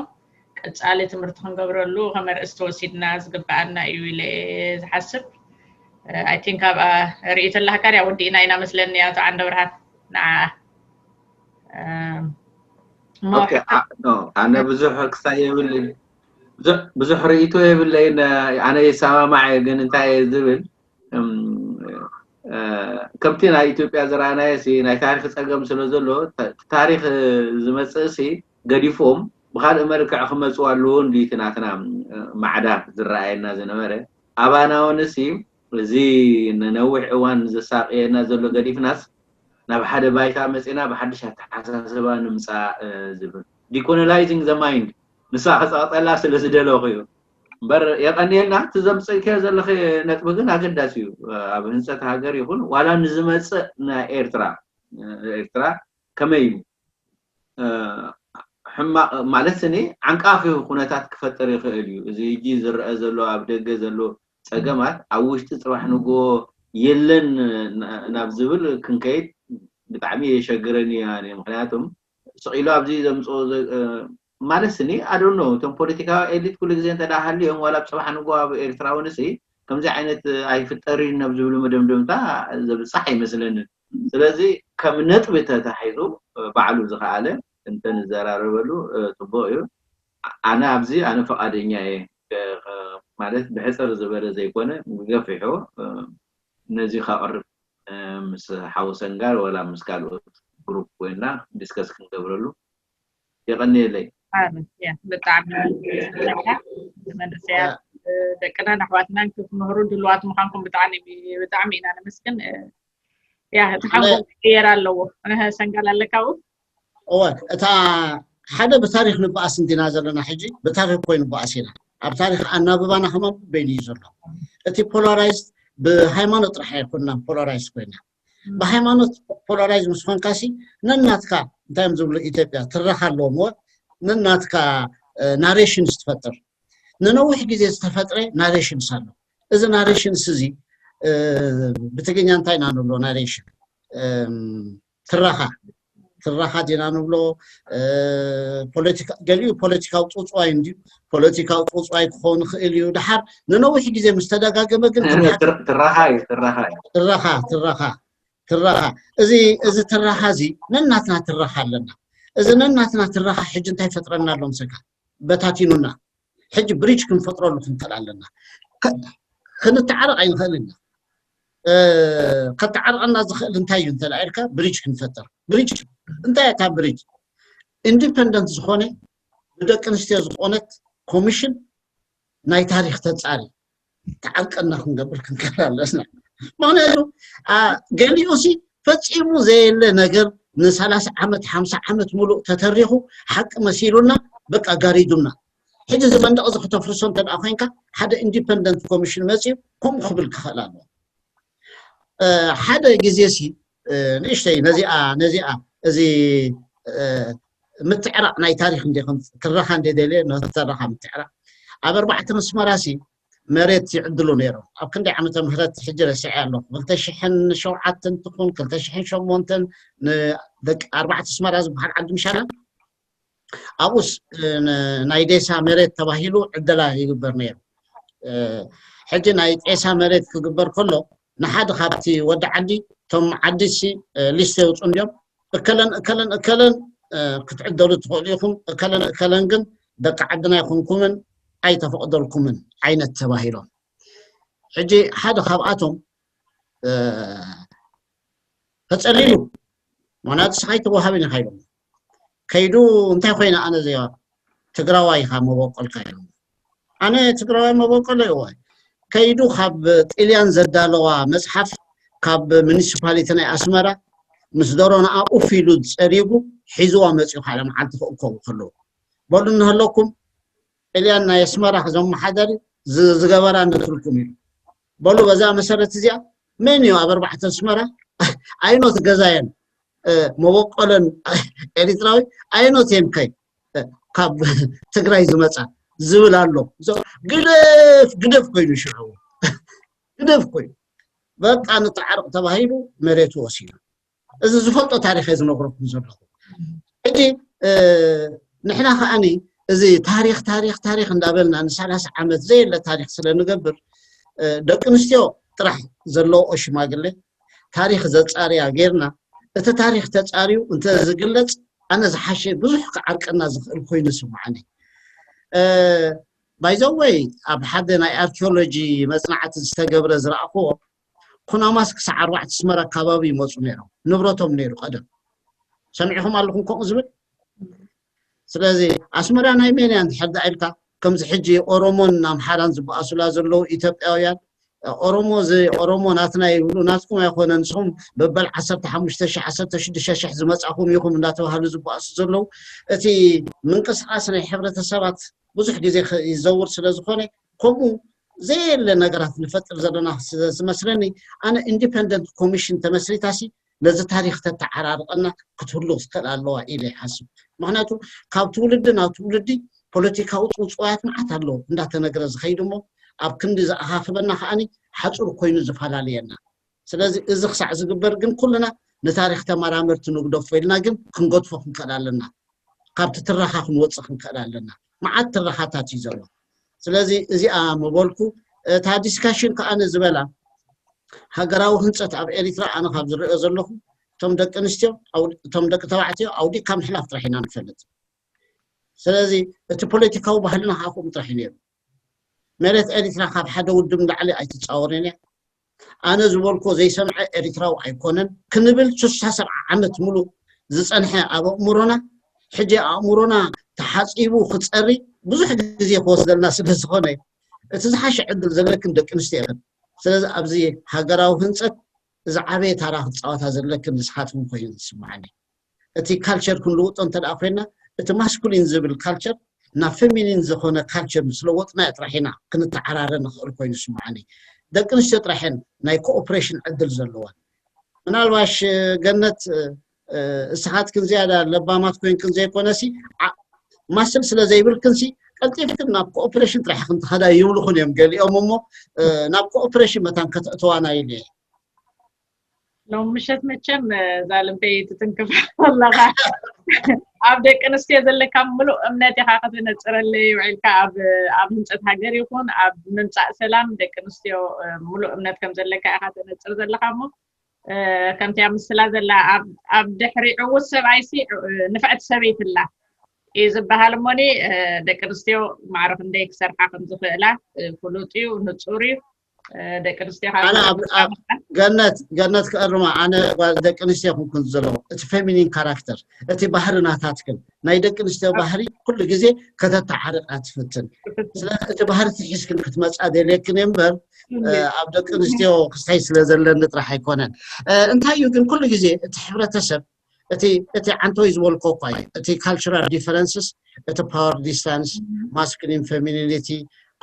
ቀጻሊ ትምህርቲ ክንገብረሉ ከም ኣርእስቲ ወሲድና ዝግብኣና እዩ ኢለ እየ ዝሓስብ። I think ኣብኣ ርእይቶ ኣለካ ድያ? ወዲእና ኢና መስለኒ ኣቶ ዓንደብርሃን። ንዓ ኣነ ብዙሕ ክሳይ የብልን፣ ብዙሕ ርእይቶ የብለይን። ኣነ ይሰማማዕ እየ፣ ግን እንታይ እየ ዝብል ከምቲ ናይ ኢትዮጵያ ዝረኣናዮ ሲ ናይ ታሪክ ፀገም ስለ ዘሎ ታሪክ ዝመፅእ ሲ ገዲፎም ብካልእ መልክዕ ክመፅኡ ኣለዎ እንዲ እቲ ናትና ማዕዳ ዝረኣየና ዝነበረ ኣባና እውን ሲ እዚ ንነዊሕ እዋን ዘሳቅየና ዘሎ ገዲፍናስ ናብ ሓደ ባይታ መፂና ብሓድሽ ኣተሓሳስባ ንምፃእ ዝብል decolonizing the mind ንሳ ክፀቅጠላ ስለ ዝደለኹ እዩ። እምበር የቐንየልና። እቲ ዘምፀእክዮ ዘለኺ ነጥቢ ግን ኣገዳሲ እዩ። ኣብ ህንፀት ሃገር ይኹን ዋላ ንዝመፅእ ናይ ኤርትራ ኤርትራ ከመይ እዩ ሕማቕ ማለት እኔ ዓንቃፊ ኩነታት ክፈጥር ይኽእል እዩ። እዚ ሕጂ ዝረአ ዘሎ ኣብ ደገ ዘሎ ፀገማት ኣብ ውሽጢ ፅባሕ ንግሆ የለን ናብ ዝብል ክንከይድ ብጣዕሚ የሸግረን እዩ። ምክንያቱም ስቕ ኢሉ ኣብዚ ዘምፅኦ ማለት ስኒ ኣዶኖ እቶም ፖለቲካዊ ኤሊት ኩሉ ግዜ እንተ ሃልዮም ዋላ ኣብ ፅባሕ ንግሆ ኣብ ኤርትራ እውን ሲ ከምዚ ዓይነት ኣይፍጠር እዩ ናብ ዝብሉ መደምደምታ ዘብፃሕ ኣይመስለንን። ስለዚ ከም ነጥቢ ተታሒዙ ባዕሉ ዝኸኣለ እንተንዘራረበሉ ፅቡቕ እዩ። ኣነ ኣብዚ ኣነ ፈቓደኛ እየ ማለት ብሕፅር ዝበለ ዘይኮነ ገፊሑ ነዚ ከቕርብ ምስ ሓወሰንጋር ወላ ምስ ካልኦት ግሩፕ ኮይና ዲስከስ ክንገብረሉ የቐንየለይ። ብጣዕሚ መንእሰያት ደቅናን ኣሕዋትናን ክትምህሩ ድልዋት ምዃንኩም ብጣዕሚ ብጣዕሚ ኢና ነመስግን። ያ እቲ ሓንጎል ክቅየር ኣለዎ። ሰንጋል ኣለካ ኣብኡ? እወ እታ ሓደ ብታሪክ ንበኣስ እንዲና ዘለና ሕጂ ብታሪክ ኮይኑ በኣስ ኢና። ኣብ ታሪክ ኣናብባና ከማን በይኑ እዩ ዘሎ። እቲ ፖላራይዝ ብሃይማኖት ጥራሕ ኣይኮንና ፖላራይዝ ኮይና ብሃይማኖት ፖላራይዝ ምስ ኮንካሲ ነናትካ እንታይ እዮም ዝብሉ ኢትዮጵያ ትረኻ ኣለዎም ነናትካ ናሬሽንስ ትፈጥር። ንነዊሕ ግዜ ዝተፈጥረ ናሬሽንስ ኣሎ። እዚ ናሬሽንስ እዚ ብትግርኛ እንታይ ኢና ንብሎ? ናሬሽን ትረኻ ትረኻ ዲና ንብሎ። ገሊኡ ፖለቲካዊ ፅውፅዋይ እንድዩ። ፖለቲካዊ ፅውፅዋይ ክኸውን ይኽእል እዩ። ድሓር ንነዊሕ ግዜ ምስ ተደጋገመ ግን ትረኻ እዩ ትረኻ እዩ ትረኻ ትረኻ ትረኻ እዚ እዚ ትረኻ እዚ ነናትና ትረኻ ኣለና። እዚ ነናትና ትረኻ ሕጂ እንታይ ፈጥረና ኣሎ ምሰካ በታቲኑና። ሕጂ ብሪጅ ክንፈጥረሉ ክንክእል ኣለና። ክንተዓረቕ ኣይንኽእል ኢና። ከተዓርቐና ዝኽእል እንታይ እዩ እንተ ኢልካ ብሪጅ ክንፈጥር። ብሪጅ እንታይ እታ ብሪጅ? ኢንዲፐንደንት ዝኾነ ብደቂ ኣንስትዮ ዝኾነት ኮሚሽን ናይ ታሪክ ተፃሪ ተዓርቀና ክንገብር ክንክእል ኣለና። ምክንያቱ ገሊኡ ሲ ፈፂሙ ዘየለ ነገር ንሰላሳ ዓመት ሓምሳ ዓመት ሙሉእ ተተሪኹ ሓቂ መሲሉና በቃ ጋሪዱና። ሕጂ እዚ መንደቕ እዚ ክተፍርሶ እንተ ኮይንካ ሓደ ኢንዲፐንደንት ኮሚሽን መፅዩ ከምኡ ክብል ክኽእል ኣለዎ። ሓደ ግዜ ሲ ንእሽተይ ነዚኣ ነዚኣ እዚ ምትዕራቕ ናይ ታሪክ እንደ ትረኻ እንደ ደልየ ነተረኻ ምትዕራቕ ኣብ ኣርባዕተ መስመራ ሲ መሬት ይዕድሉ ነይሮም። ኣብ ክንደይ ዓመተ ምህረት ሕጂ ረሲዐ ኣለኹ። ክልተ ሽሕን ሸውዓተን ትኹን ክልተ ሽሕን ሸሞንተን ንደቂ ኣርባዕተ ኣስመራ ዝበሃል ዓዲ ምሻና ኣብኡስ ናይ ዴሳ መሬት ተባሂሉ ዕደላ ይግበር ነይሩ። ሕጂ ናይ ጤሳ መሬት ክግበር ከሎ ንሓደ ካብቲ ወዲ ዓዲ፣ እቶም ዓዲ ሲ ሊስት የውፁ እንዲዮም፣ እከለን እከለን እከለን ክትዕደሉ ትኽእሉ ኢኹም፣ እከለን እከለን ግን ደቂ ዓድና ኣይኮንኩምን፣ ኣይተፈቕደልኩምን ዓይነት ተባሂሎም። ሕጂ ሓደ ካብኣቶም ተፀሊሉ፣ ምክንያቱ ስኻይ ተዋሃቢ ንካ ኢሎም። ከይዱ እንታይ ኮይነ ኣነ ዘያ ትግራዋይ ኢኻ መበቆልካ ኢሎም። ኣነ ትግራዋይ መበቆል እዋ ከይዱ ካብ ጥልያን ዘዳለዋ መፅሓፍ ካብ ሚኒሲፓሊቲ ናይ ኣስመራ ምስ ደሮና ኡፍ ኢሉ ፀሪጉ ሒዝዋ መፅኡ ሓደ መዓልቲ ክእከቡ ከለዉ በሉ እንሃለኩም ጥልያን ናይ ኣስመራ ዘመሓደሪ ዝገበራ ነትልኩም እዩ። በሉ በዛ መሰረት እዚኣ መን እዩ ኣብ ኣርባዕተ ኣስመራ ኣይኖት ገዛየን መበቆለን ኤሪትራዊ ኣይኖት የንከይ ካብ ትግራይ ዝመፃ ዝብል ኣሎ። ግደፍ ግደፍ ኮይኑ ሽዑ ግደፍ ኮይኑ በቃ ንተዓርቕ ተባሂሉ መሬቱ ወሲዱ። እዚ ዝፈልጦ ታሪክ እየ ዝነግረኩም ዘለኹ። ሕጂ ንሕና ከዓኒ እዚ ታሪክ ታሪክ ታሪክ እንዳበልና ንሰላሳ ዓመት ዘየለ ታሪክ ስለ ንገብር ደቂ ኣንስትዮ ጥራሕ ዘለዎኦ ሽማግሌ ታሪክ ዘፃርያ ጌርና እቲ ታሪክ ተፃርዩ እንተ ዝግለፅ ኣነ ዝሓሸ ብዙሕ ክዓርቀና ዝኽእል ኮይኑ ይስምዓኒ። ባይዘወይ ኣብ ሓደ ናይ ኣርኪኦሎጂ መፅናዕቲ ዝተገብረ ዝረኣኽዎ ኩናማስ ክሳዕ ኣርባዕተ ኣስመራ ኣከባቢ ይመፁ ነይሮም። ንብረቶም ነይሩ ቀደም። ሰሚዕኹም ኣለኹም ከምኡ ዝብል? ስለዚ ኣስመራ ናይ መን እያ እንድሕር ደኣ ኢልካ ከምዚ ሕጂ ኦሮሞን ኣምሓራን ዝበኣሱላ ዘለዉ ኢትዮጵያውያን ኦሮሞ እዚ ኦሮሞ ናትና ይብሉ ናትኩም ኣይኮነ ንስኹም በበል ዓሰርተ ሓሙሽተ ሺሕ ዓሰርተ ሽዱሽተ ሺሕ ዝመጻኹም ኢኹም እንዳተባሃሉ ዝበኣሱ ዘለዉ እቲ ምንቅስቃስ ናይ ሕብረተሰባት ብዙሕ ግዜ ይዘውር ስለ ዝኾነ ከምኡ ዘየለ ነገራት ንፈጥር ዘለና ዝመስለኒ ኣነ ኢንዲፐንደንት ኮሚሽን ተመስሪታሲ ነዚ ታሪክ ተተዓራርቀና ክትህሉ ክትክእል ኣለዋ ኢለ ይሓስብ። ምክንያቱ ካብ ትውልዲ ናብ ትውልዲ ፖለቲካዊ ፅውፅዋያት መዓት ኣለዉ እንዳተነግረ ዝኸይድ እሞ ኣብ ክንዲ ዝኣኻኽበና ከዓኒ ሓፁር ኮይኑ ዝፈላለየና። ስለዚ እዚ ክሳዕ ዝግበር ግን ኩልና ንታሪክ ተመራመርቲ ንግደፎ ኢልና ግን ክንገድፎ ክንክእል ኣለና። ካብቲ ትረኻ ክንወፅእ ክንክእል ኣለና። መዓት ትረኻታት እዩ ዘሎ። ስለዚ እዚኣ ምበልኩ እታ ዲስካሽን ከዓኒ ዝበላ ሃገራዊ ህንፀት ኣብ ኤሪትራ ኣነ ካብ ዝሪኦ ዘለኹ እቶም ደቂ ኣንስትዮ እቶም ደቂ ተባዕትዮ ኣውዲቕካ ምሕላፍ ጥራሕ ኢና ንፈልጥ። ስለዚ እቲ ፖለቲካዊ ባህልና ከዓ ከምኡ ጥራሕ እዩ ነይሩ። መሬት ኤሪትራ ካብ ሓደ ውድብ ንላዕሊ ኣይትፃወርን እያ። ኣነ ዝበልኮ ዘይሰምዐ ኤሪትራዊ ኣይኮነን ክንብል ስሳ ሰብዓ ዓመት ሙሉእ ዝፀንሐ ኣብ ኣእምሮና ሕጂ ኣእምሮና ተሓፂቡ ክፀሪ ብዙሕ ግዜ ክወስደልና ስለ ዝኾነ እቲ ዝሓሸ ዕድል ዘለክን ደቂ ኣንስትዮ ኢኽን። ስለዚ ኣብዚ ሃገራዊ ህንፀት ዝዓበየ ታራ ክትፃወታ ዘለክን ንስኻትኩም ኮይኑ ዝስምዓኒ። እቲ ካልቸር ክንልውጦ እንተ ደኣ ኮይና እቲ ማስኩሊን ዝብል ካልቸር ናብ ፌሚኒን ዝኾነ ካልቸር ምስ ለወጥናዮ ጥራሕ ኢና ክንተዓራረ ንኽእል ኮይኑ ይስምዓኒ። ደቂ ኣንስትዮ ጥራሕ እየን ናይ ኮኦፕሬሽን ዕድል ዘለወን። ምናልባሽ ገነት እስኻትክን ዝያዳ ለባማት ኮይንክን ዘይኮነሲ ማስል ስለ ዘይብልክንሲ ቀልጢፍክን ናብ ኮኦፕሬሽን ጥራሕ ክንትኸዳ ይብልኹን እዮም ገሊኦም እሞ ናብ ኮኦፕሬሽን መታን ከተእተዋና ኢለ እየ። ሎም ምሸት መቸም እዛ ልበይ ትትንክፍ ኣለኻ ኣብ ደቂ ኣንስትዮ ዘለካ ምሉእ እምነት ኢኻ ከተነፅረለይ ውዒልካ ኣብ ኣብ ህንፀት ሃገር ይኹን ኣብ ምምፃእ ሰላም ደቂ ኣንስትዮ ምሉእ እምነት ከም ዘለካ ኢኻ ተነፅር ዘለካ እሞ ከምቲ ኣብ ምስላ ዘላ ኣብ ድሕሪ ዕዉት ሰብኣይሲ ንፍዕቲ ሰበይቲ ኣላ እዩ ዝበሃል እሞኒ ደቂ ኣንስትዮ ማዕረ ክንደይ ክሰርሓ ከም ዝኽእላ ፍሉጥ እዩ ንፁር እዩ ደቂ ኣንስትዮ ገነት ገነት ክእርማ ኣነ ጓል ደቂ ኣንስትዮ ክንኩን ዘለኹ እቲ ፌሚኒን ካራክተር እቲ ባህሪ ናታትክን ናይ ደቂ ኣንስትዮ ባህሪ ኩሉ ግዜ ከተተዓርቃ ትፍትን ስለዚ እቲ ባህሪ ትሒዝክን ክትመፃ ደልየክን እምበር ኣብ ደቂ ኣንስትዮ ክስታይ ስለ ዘለኒ ጥራሕ ኣይኮነን እንታይ እዩ ግን ኩሉ ግዜ እቲ ሕብረተሰብ እቲ እቲ ዓንተወይ ዝበልኮ እኳ እዩ እቲ ካልቸራል ዲፈረንስስ እቲ ፓወር ዲስታንስ ማስኩሊን ፌሚኒኒቲ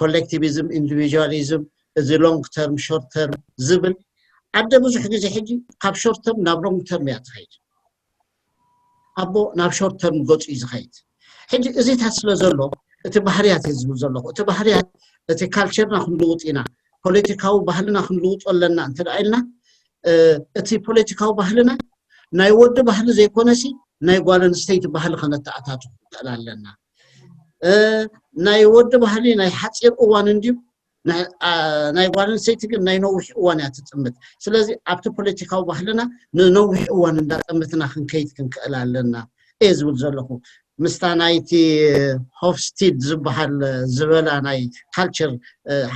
ኮሌክቲቪዝም ኢንዲቪጁዋሊዝም እዚ ሎንግ ተርም ሾርት ተርም ዝብል ኣደ ብዙሕ ግዜ ሕጂ ካብ ሾርት ተርም ናብ ሎንግ ተርም እያ ትኸይድ ኣቦ ናብ ሾርት ተርም ገፁ እዩ ዝኸይድ ሕጂ እዚታት ስለ ዘሎ እቲ ባህርያት እየ ዝብል ዘለኹ እቲ ባህርያት እቲ ካልቸርና ክንልውጥ ኢና ፖለቲካዊ ባህልና ክንልውጦ ኣለና እንተ ኢልና እቲ ፖለቲካዊ ባህልና ናይ ወዲ ባህሊ ዘይኮነሲ ናይ ጓል ኣንስተይቲ ባህሊ ከነተኣታቱ ክንክእል ኣለና። እ፣ ናይ ወዲ ባህሊ ናይ ሓፂር እዋን እንድዩ፣ ናይ አ፣ ናይ ጓል ኣንስተይቲ ግን ናይ ነዊሕ እዋን እያ ትጥምት። ስለዚ ኣብቲ ፖለቲካዊ ባህልና ንነዊሕ እዋን እንዳጠምትና ክንከይድ ክንክእል ኣለና እየ ዝብል ዘለኹ። ምስታ ናይቲ ሆፍስቲድ ዝበሃል ዝበላ ናይ ካልቸር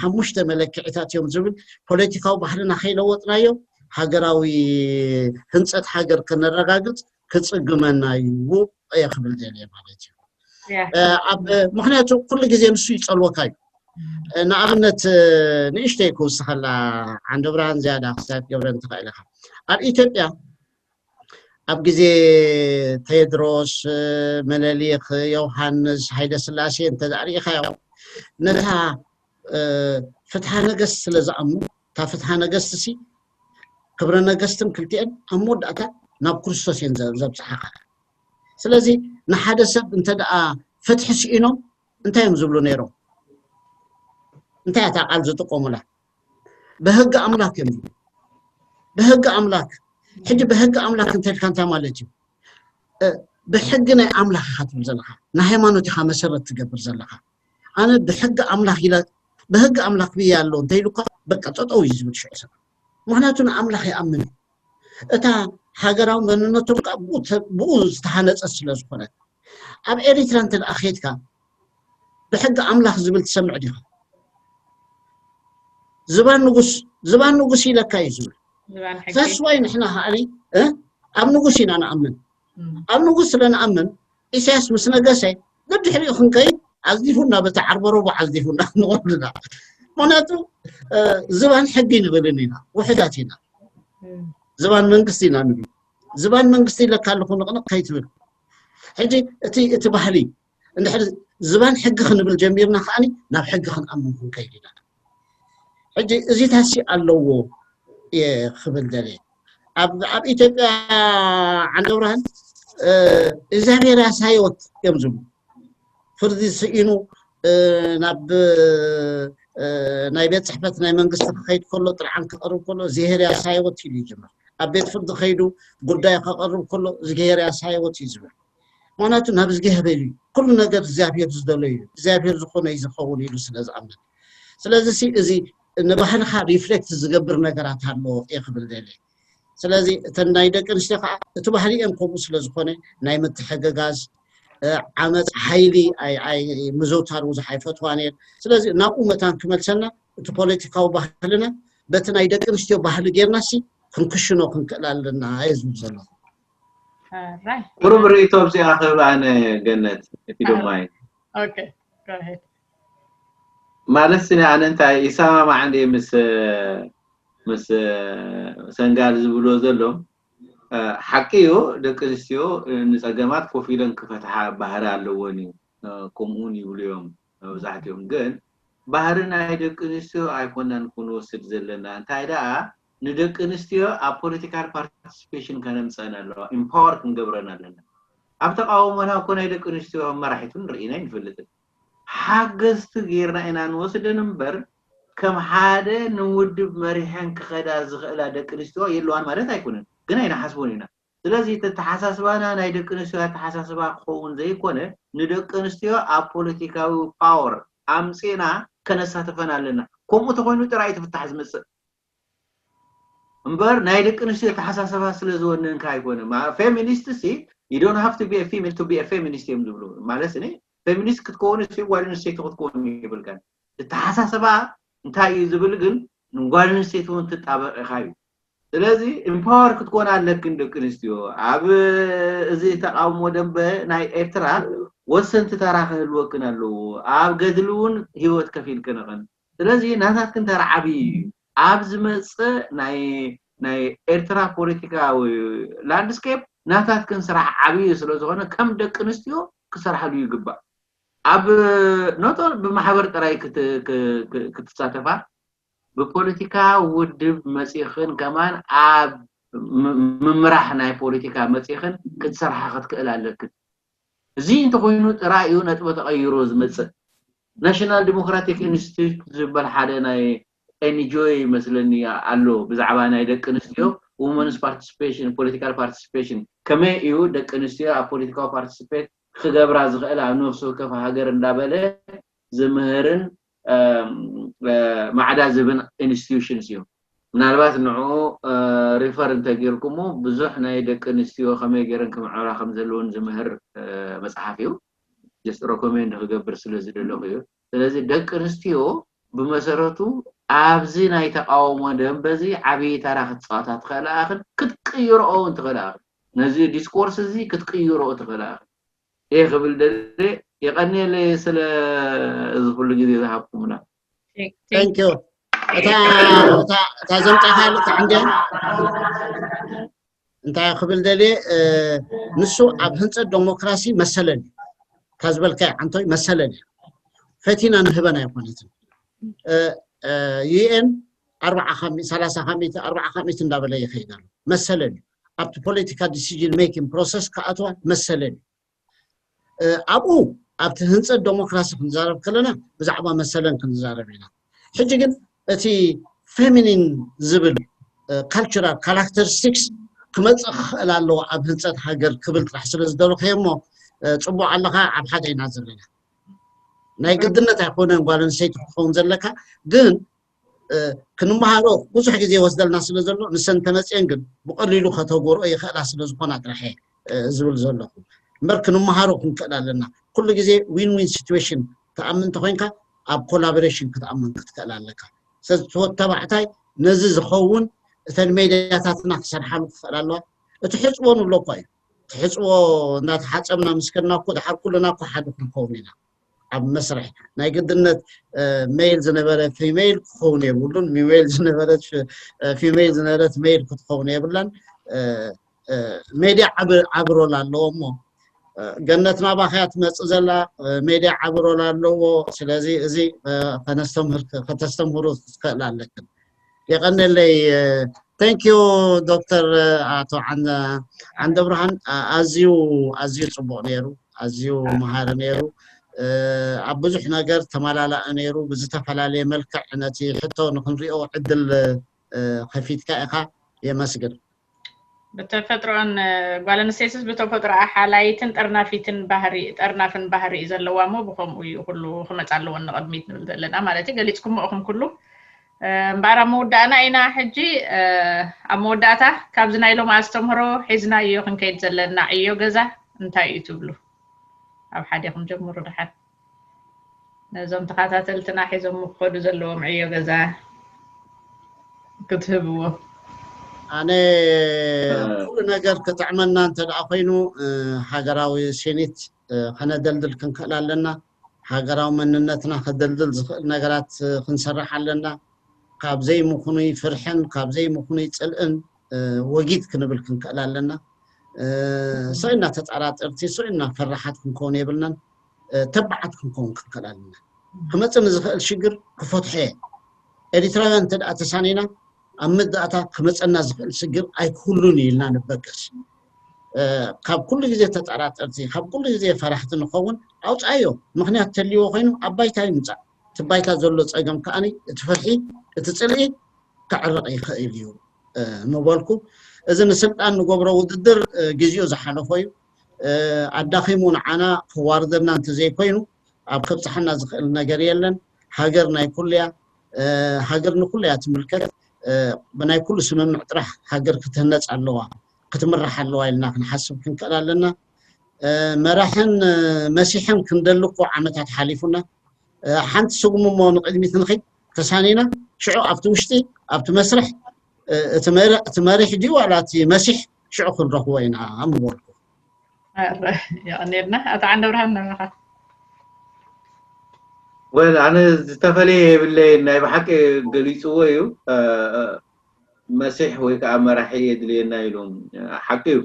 ሓሙሽተ መለክዒታት እዮም ዝብል፣ ፖለቲካዊ ባህልና ከይለወጥናዮ ሃገራዊ ህንፀት ሃገር ከነረጋግፅ ክፅግመና እዩ እየ ክብል ደልየ ማለት እዩ። ኣብ ምክንያቱ ኩሉ ግዜ ንሱ ይፀልወካ እዩ። ንኣብነት ንእሽተይ ክውስኸላ፣ ዓንዲ ብርሃን ዝያዳ ክሳብ ገብረ እንትኽእል ኢኻ። ኣብ ኢትዮጵያ ኣብ ግዜ ቴድሮስ፣ ምኒልክ፣ ዮሃንስ፣ ሃይለ ስላሴ እንተ ርኢኻዮ፣ ነታ ፍትሓ ነገስት ስለ ዝኣምኑ፣ እታ ፍትሓ ነገስት ሲ ክብረ ነገስትን ክልቲኤን ኣብ መወዳእታ ናብ ክርስቶስ እየን ዘብፅሓኻ። ስለዚ ንሓደ ሰብ እንተ ደኣ ፍትሒ ስኢኖም እንታይ እዮም ዝብሉ ነይሮም? እንታይ እታ ቃል ዝጥቀሙላ? ብሕጊ ኣምላክ እዮም ዝብሉ። ብሕጊ ኣምላክ። ሕጂ ብሕጊ ኣምላክ እንተልካ እንታይ ማለት እዩ? ብሕጊ ናይ ኣምላክ ኢካ ትብል ዘለካ፣ ንሃይማኖት ኢካ መሰረት ትገብር ዘለካ። ኣነ ብሕጊ ኣምላክ ኢለ፣ ብሕጊ ኣምላክ ብየ ኣሎ እንተኢሉካ፣ በቃ ጠጠው እዩ ዝብል ሽዑ ሰብ። ምክንያቱ ንኣምላክ ይኣምን እዩ። እታ ሃገራዊ መንነቶም ከዓ ብኡ ዝተሃነፀት ስለ ዝኾነት። ኣብ ኤሪትራ እንተ ደኣ ከይድካ ብሕጊ ኣምላኽ ዝብል ትሰምዕ ዲኻ? ዝባን ንጉስ፣ ዝባን ንጉስ ኢለካ እዩ ዝብል። That's why ንሕና ከዓኒ ኣብ ንጉስ ኢና ንኣምን። ኣብ ንጉስ ስለ ንኣምን ኢሳያስ ምስ ነገሰ ደድሕሪኡ ክንከይድ ኣዝሊፉና፣ በቲ ዓርበሮቦ ኣዝሊፉና ንቐርብና። ምክንያቱ ዝባን ሕጊ ንብልን ኢና፣ ውሕዳት ኢና። ዝባን መንግስቲ ኢና ንብል። ዝባን መንግስቲ ኢለካ ኣለኹ ንቕንቕ ከይትብል። ሕጂ እቲ እቲ ባህሊ እንድሕር ዝባን ሕጊ ክንብል ጀሚርና ከዓኒ ናብ ሕጊ ክንኣምን ክንከይድ ኢና። ሕጂ እዚታሲ ኣለዎ እየ ክብል ደልየ። ኣብ ኣብ ኢትዮጵያ ዓንደ ብርሃን እግዚኣብሔር ያሳየወት እዮም ዝብሉ። ፍርዲ ስኢኑ ናብ ናይ ቤት ፅሕፈት ናይ መንግስቲ ክኸይድ ከሎ፣ ጥርዓን ክቐርብ ከሎ እግዚኣብሔር ያሳየወት ኢሉ ይጅምር። ኣብ ቤት ፍርዲ ከይዱ ጉዳይ ከቐርብ ከሎ እግዚኣብሔር ያሳየወት እዩ ዝብል። ምክንያቱ ናብ እግዚኣብሔር እዩ፣ ኩሉ ነገር እግዚኣብሔር ዝደለዩ እዩ፣ እግዚኣብሔር ዝኾነ እዩ ዝኸውን ኢሉ ስለ ዝኣምን። ስለዚ ሲ እዚ ንባህልኻ ሪፍሌክት ዝገብር ነገራት ኣሎ እየ ክብል ደልየ። ስለዚ እተን ናይ ደቂ ኣንስትዮ ከዓ እቲ ባህሊአን ከምኡ ስለ ዝኾነ ናይ ምትሕግጋዝ ዓመፅ ሓይሊ ምዝውታር ብዙሕ ኣይፈትዋን እየን። ስለዚ ናብኡ መታን ክመልሰና እቲ ፖለቲካዊ ባህልና በቲ ናይ ደቂ ኣንስትዮ ባህሊ ጌርና ሲ ክንክሽኖ ክንክእል ኣለና እየ ዝብል ዘለኹ። ቁሩብ ርእይቶ ኣብዚኣ ክህብ ኣነ ገነት እቲ ዶማይ ማለት ስኒ ኣነ እንታይ ይሰማማዕ እንደ ምስ ምስ ሰንጋል ዝብሎ ዘሎ ሓቂ እዩ። ደቂ ኣንስትዮ ንፀገማት ኮፍ ኢለን ክፈትሓ ባህሪ ኣለወን እዩ፣ ከምኡውን ይብሉ እዮም መብዛሕትኦም። ግን ባህሪ ናይ ደቂ ኣንስትዮ ኣይኮናን ክንወስድ ዘለና። እንታይ ደኣ ንደቂ ኣንስትዮ ኣብ ፖለቲካል ፓርቲሲፔሽን ከነምፀን ኣለዋ፣ ኢምፓወር ክንገብረን ኣለና። ኣብ ተቃውሞና እኮ ናይ ደቂ ኣንስትዮ መራሒት እውን ርኢና ኣይንፈልጥን። ሓገዝቲ ጌርና ኢና ንወስደን እምበር ከም ሓደ ንውድብ መሪሐን ክኸዳ ዝኽእላ ደቂ ኣንስትዮ የለዋን ማለት ኣይኮነን፣ ግን ኣይንሓስቦን ኢና። ስለዚ እቲ ኣተሓሳስባና ናይ ደቂ ኣንስትዮ ኣተሓሳስባ ክኸውን ዘይኮነ ንደቂ ኣንስትዮ ኣብ ፖለቲካዊ ፓወር ኣምፂና ከነሳትፈን ኣለና። ከምኡ ተኮይኑ ጥራይ ትፍታሕ ዝመፅእ እምበር ናይ ደቂ ኣንስትዮ ኣተሓሳስባ ስለ ዝወነንካ ኣይኮነ። ፌሚኒስት ሲ you don't have to be a female to be a feminist እዮም ዝብሉ። ማለት ኒ ፌሚኒስት ክትከውን ሲ ጓል ኣንስተይቲ ክትከውን ይብልካን። ኣተሓሳስባ እንታይ እዩ ዝብል ግን ንጓል ኣንስተይቲ እውን ትጣበቕ ኢኻ እዩ። ስለዚ ኢምፓወር ክትኮና ኣለክን ደቂ ኣንስትዮ። ኣብ እዚ ተቃውሞ ደንበ ናይ ኤርትራ ወሰንቲ ተራ ክህልወክን ኣለዎ። ኣብ ገድሊ እውን ህይወት ከፊልክን ኢኽን። ስለዚ ናታትክን ተራ ዓብዪ እዩ። ኣብ ዝመፅእ ናይ ናይ ኤርትራ ፖለቲካዊ ላንድስኬፕ ናታትክን ስራሕ ዓብዪ ስለ ዝኾነ ከም ደቂ ኣንስትዮ ክሰርሓሉ ይግባእ። ኣብ ኖቶ ብማሕበር ጥራይ ክትሳተፋ ብፖለቲካ ውድብ መፂኽን ከማን ኣብ ምምራሕ ናይ ፖለቲካ መፂኽን ክትሰርሓ ክትክእል ኣለክን። እዚ እንተኮይኑ ጥራይ እዩ ነጥበ ተቐይሮ ዝመፅእ። ናሽናል ዲሞክራቲክ ኢንስቲትዩት ዝበል ሓደ ናይ ኤንጂኦ ይመስለኒ ኣሎ ብዛዕባ ናይ ደቂ ኣንስትዮ women's participation political participation ከመይ እዩ ደቂ ኣንስትዮ ኣብ ፖለቲካዊ participate ክገብራ ዝኽእል ኣብ ነፍሲ ወከፍ ሃገር እንዳበለ ዝምህርን ማዕዳ ዝብን institutions እዩ። ምናልባት ንዕኡ refer እንተጌርኩሞ ብዙሕ ናይ ደቂ ኣንስትዮ ከመይ ገይረን ክምዕብላ ከም ዘለውን ዝምህር መፅሓፍ እዩ። just recommend ክገብር ስለ ዝደለኹ እዩ። ስለዚ ደቂ ኣንስትዮ ብመሰረቱ ኣብዚ ናይ ተቃውሞ ደንበ እዚ ዓብዪ ተራ ክትፃወታ ትኽእላ ኣኽል ክትቅይርኦ እውን ትኽእላ ኣኽል ነዚ discourse እዚ ክትቅይርኦ ትኽእላ ኣኽል እየ ክብል ደለ። የቐንየለይ ስለ እዚ ኩሉ ግዜ ዝሃብኩምና። Thank you። እታ እታ እታ ዘምጻኻ ልክዕ እንድያ እንታይ ክብል ደልየ ንሱ ኣብ ህንፀት ዴሞክራሲ መሰለን እዩ። ካብ ዝበልካዮ ዓንቶይ መሰለን እዩ። ፈቲና ንህበን ኣይኮነትን። UN ኣርባዓ ካብ ሚእቲ ሰላሳ ካብ ሚእቲ ኣርባዓ ካብ ሚእቲ እንዳበለ ይኸይድ ኣሎ። መሰለን እዩ። ኣብቲ political decision making process ክኣትዋ መሰለን እዩ። ኣብኡ ኣብቲ ህንፀት ዴሞክራሲ ክንዛረብ ከለና ብዛዕባ መሰለን ክንዛረብ ኢና። ሕጂ ግን እቲ feminine ዝብል cultural characteristics ክመፅእ ክኽእል ኣለዎ ኣብ ህንፀት ሃገር ክብል ጥራሕ ስለ ዝደለኹ እሞ ፅቡቅ ኣለኻ። ኣብ ሓደ ኢና ዘለና። ናይ ግድነት ኣይኮነን ጓል ኣንስተይቲ ክትኸውን ዘለካ፣ ግን ክንመሃሮ ብዙሕ ግዜ ይወስደልና ስለ ዘሎ ንሰን ተመፅየን ግን ብቀሊሉ ከተግብርኦ ይኽእላ ስለ ዝኾና ጥራሕ እየ ዝብል ዘለኹ። እምበር ክንመሃሮ ክንክእል ኣለና። ኩሉ ግዜ win-win situation ትኣምን እንተኮይንካ ኣብ collaboration ክትኣምን ክትክእል ኣለካ። ስለዚ ተባዕታይ ነዚ ዝኸውን እተን ሜድያታትና ክሰርሓሉ ክኽእል ኣለዋ። እቲ ሕፅቦ ንብሎ እኳ እዩ። እቲ ሕፅቦ እንዳተሓፀብና ምስ ከድና እኮ ድሓር ኩልና እኮ ሓደ ክንኸውን ኢና። ኣብ መስርሕ ናይ ግድነት male ዝነበረ female ክኸውን የብሉን፣ male ዝነበረት female ዝነበረት male ክትኸውን የብላን። ሜድያ ዓቢ role ኣለዎ እሞ ገነት ናባኸያ ትመፅእ ዘላ ሜድያ ዓቢ role ኣለዎ። ስለዚ እዚ ከተስተምህሩ ክትክእል ኣለክን። የቐንለይ። Thank you ዶክተር ኣቶ ዓንደብርሃን፣ ኣዝዩ ኣዝዩ ፅቡቅ ነይሩ፣ ኣዝዩ መሃሪ ነይሩ። ኣብ ብዙሕ ነገር ተመላላኢ ነይሩ። ብዝተፈላለየ መልክዕ ነቲ ሕቶ ንክንሪኦ ዕድል ከፊትካ ኢኻ። የመስግን። ብተፈጥሮን ጓል ኣንስተይትስ ብተፈጥሮኣ ሓላይትን ጠርናፊትን ባህሪ ጠርናፍን ባህሪ እዩ ዘለዋ እሞ ብከምኡ እዩ ኩሉ ክመፃ ኣለዎ ንቅድሚት ንብል ዘለና ማለት እዩ። ገሊፅኩሞ ኢኹም ኩሉ። እምበኣር ኣብ መወዳእና ኢና ሕጂ። ኣብ መወዳእታ ካብዚ ናይ ሎም ኣስተምህሮ ሒዝናዮ ክንከይድ ዘለና ዕዮ ገዛ እንታይ እዩ ትብሉ? ኣብ ሓደ ክንጀምሩ ድሓን ነዞም ተኸታተልትና ሒዞም ክኸዱ ዘለዎም ዕዮ ገዛ ክትህብዎ። ኣነ ኩሉ ነገር ክጥዕመና እንተ ደኣ ኮይኑ ሃገራዊ ሴኔት ከነደልድል ክንክእል ኣለና። ሃገራዊ መንነትና ከደልድል ዝኽእል ነገራት ክንሰርሕ ኣለና። ካብ ዘይምኹኑይ ፍርሕን ካብ ዘይምኹኑይ ፅልእን ወጊድ ክንብል ክንክእል ኣለና። ሰው ኢና ተጠራጠርቲ፣ ሰው ኢና ፈራሓት ክንከውን የብልናን። ተባዓት ክንከውን ክንክእል ኣለና። ክመፅእ ንዝኽእል ሽግር ክፈትሖ እየ። ኤሪትራውያን እንተ ደኣ ተሳኒና ኣብ መወዳእታ ክመፀና ዝኽእል ሽግር ኣይክህሉን እዩ ኢልና ንበገስ። ካብ ኩሉ ግዜ ተጠራጠርቲ፣ ካብ ኩሉ ግዜ ፈራሕቲ ንኸውን ኣውፅኣዮ። ምኽንያት ተልይዎ ኮይኑ ኣብ ባይታ ይምፃእ። እቲ ባይታ ዘሎ ፀገም ከኣ እቲ ፍርሒ፣ እቲ ፅልኢ ክዕረቕ ይኽእል እዩ ምበልኩ። እዚ ንስልጣን ንገብሮ ውድድር ግዜኡ ዝሓለፎ እዩ። ኣዳኺሙ ንዓና ክዋርደና እንተዘይኮይኑ ኣብ ከብፅሓና ዝኽእል ነገር የለን። ሃገር ናይ ኩሉ እያ። ሃገር ንኩሉ እያ ትምልከት። ብናይ ኩሉ ስምምዕ ጥራሕ ሃገር ክትህነፅ ኣለዋ፣ ክትምራሕ ኣለዋ ኢልና ክንሓስብ ክንክእል ኣለና። መራሕን መሲሕን ክንደሊ እኮ ዓመታት ሓሊፉና። ሓንቲ ስጉሚ እሞ ንቕድሚት ንኺድ ተሳኒና ሽዑ ኣብቲ ውሽጢ ኣብቲ መስርሕ እቲ መሪሕ ድዩ ዋላ እቲ መሲሕ ሽዑ ክንረኽቦ ኢና ምበልኩ። የቐኔልና። ኣቶ ዓንደብርሃን ናባኻ። ወል ኣነ ዝተፈለየ የብለይን፣ ናይ ብሓቂ ገሊፅዎ እዩ። መሲሕ ወይ ከዓ መራሒ የድልየና ኢሎም ሓቂ እዩ።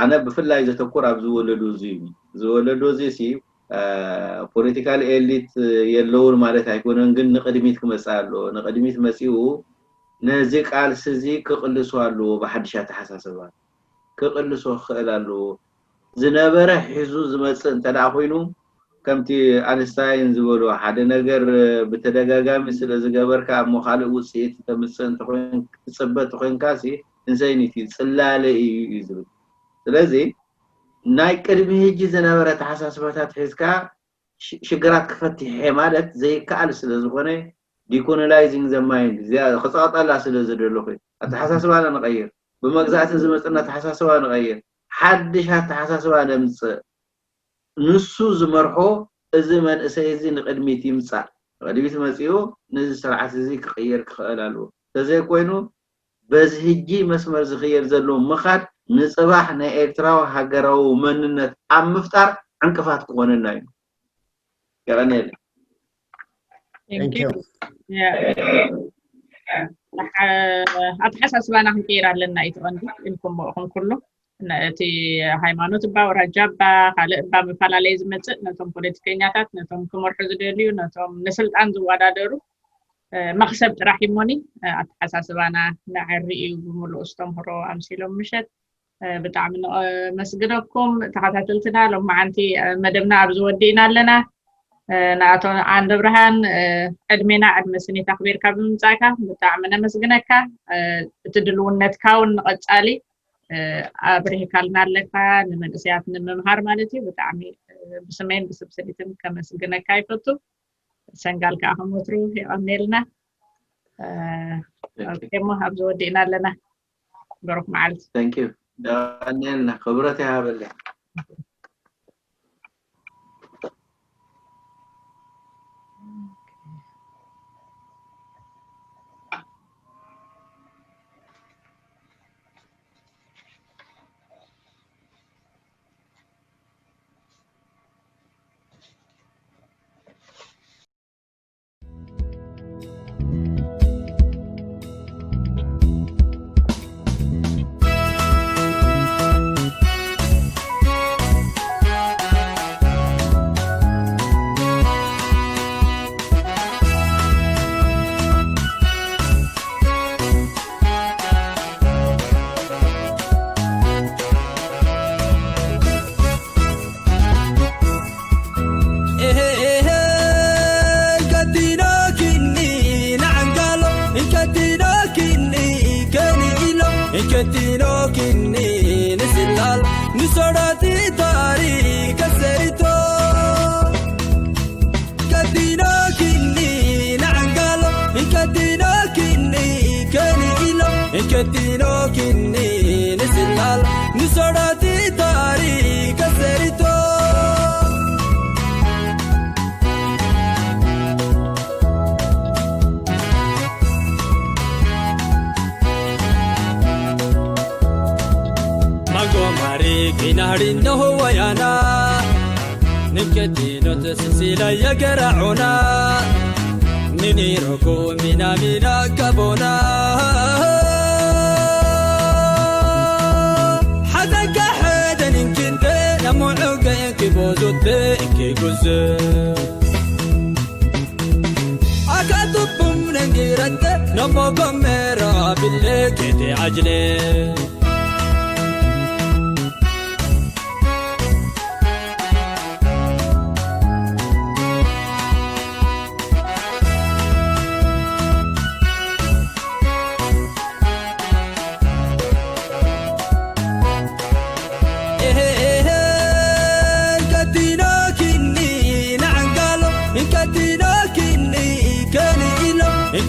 ኣነ ብፍላይ ዘተኩር ኣብ ዝወለዶ እዚ እዩ። ዝወለዶ እዚ ሲ ፖለቲካል ኤሊት የለውን ማለት ኣይኮነን፣ ግን ንቅድሚት ክመፅእ ኣለዎ። ንቅድሚት መፂኡ ነዚ ቃልሲ እዚ ክቅልሶ ኣለዎ። ብሓድሽ ኣተሓሳስባ ክቅልሶ ክኽእል ኣለዎ። ዝነበረ ሒዙ ዝመፅእ እንተ ደኣ ኮይኑ ከምቲ ኣንስታይን ዝበሎ ሓደ ነገር ብተደጋጋሚ ስለ ዝገበርካ እሞ ካልእ ውፅኢት ተምፅእ እንተኮይን ትፅበ እንተኮይንካ ሲ እንሰይኒት እዩ ፅላለ እዩ እዩ ዝብል። ስለዚ ናይ ቅድሚ ሕጂ ዝነበረ ተሓሳስባታት ሒዝካ ሽግራት ክፈትሕ ማለት ዘይከኣል ስለ ዝኾነ decolonizing the mind ክፃወጣላ ስለ ዝደለኹ ኣተሓሳስባና ንቐይር፣ ብመግዛእቲ ዝመፅና ኣተሓሳስባ ንቐይር፣ ሓድሽ ኣተሓሳስባ ነምፅእ። ንሱ ዝመርሖ እዚ መንእሰይ እዚ ንቕድሚት ይምፃእ። ንቕድሚት መፂኡ ነዚ ስርዓት እዚ ክቕየር ክኽእል ኣለዎ። ተዘይኮይኑ በዚ ሕጂ መስመር ዝኽየድ ዘሎ ምኻድ ንፅባሕ ናይ ኤርትራዊ ሃገራዊ መንነት ኣብ ምፍጣር ዕንቅፋት ክኾነና እዩ። የቐንየለይ። ኣተሓሳስባና ክንቀይር ኣለና እዩ ትቐንዲ ኢልኩም ብእኹም ኩሉ እቲ ሃይማኖት እባ ወራጃ እባ ካልእ እባ መፈላለየ ዝመፅእ ነቶም ፖለቲከኛታት ነቶም ክመርሑ ዝደልዩ ነቶም ንስልጣን ዝወዳደሩ መክሰብ ጥራሕ እሞኒ ኣተሓሳስባና ነዐሪ እዩ ብምሉእ ዝተምህሮ ኣምሲሎም ምሸት ብጣዕሚ ነመስግነኩም ተኸታተልትና ሎማዓንቲ መደብና ኣብዚ ወዲእና ኣለና ንኣቶ ዓንደ ብርሃን ዕድሜና ዕድመ ስኒት ኣኽቢርካ ብምምፃእካ ብጣዕሚ ነመስግነካ እቲ ድልውነትካ እውን ንቐፃሊ ኣብሪህካልና ኣለካ ንመንእሰያት ንምምሃር ማለት እዩ ብጣዕሚ ብስመይን ብስብ ስኒትን ከመስግነካ ይፈቱ ሰንጋል ከዓ ከም ወትሩ የቐንየልና እሞ ኣብዚ ወዲእና ኣለና በሩክ መዓልቲ የቐንየልና ክብረት ይሃበልና Ketino kinni nangalo, ketino kinni keni ilo, ketino kinni nisilal, nisorati tari kaserito. Ketino kinni nangalo, ketino kinni keni ilo, ketino kinni nisilal, nisorati tari kaserito. Magomari kinari no wayana niketino tesisila yagara'una niniroko minamina kabona hazaka hadanin kinte namu'uge kibozutte kiguze akatubum nengirante nomo gomera bille kete ajle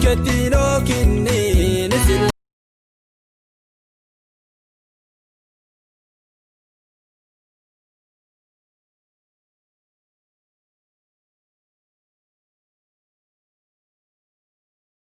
Ketino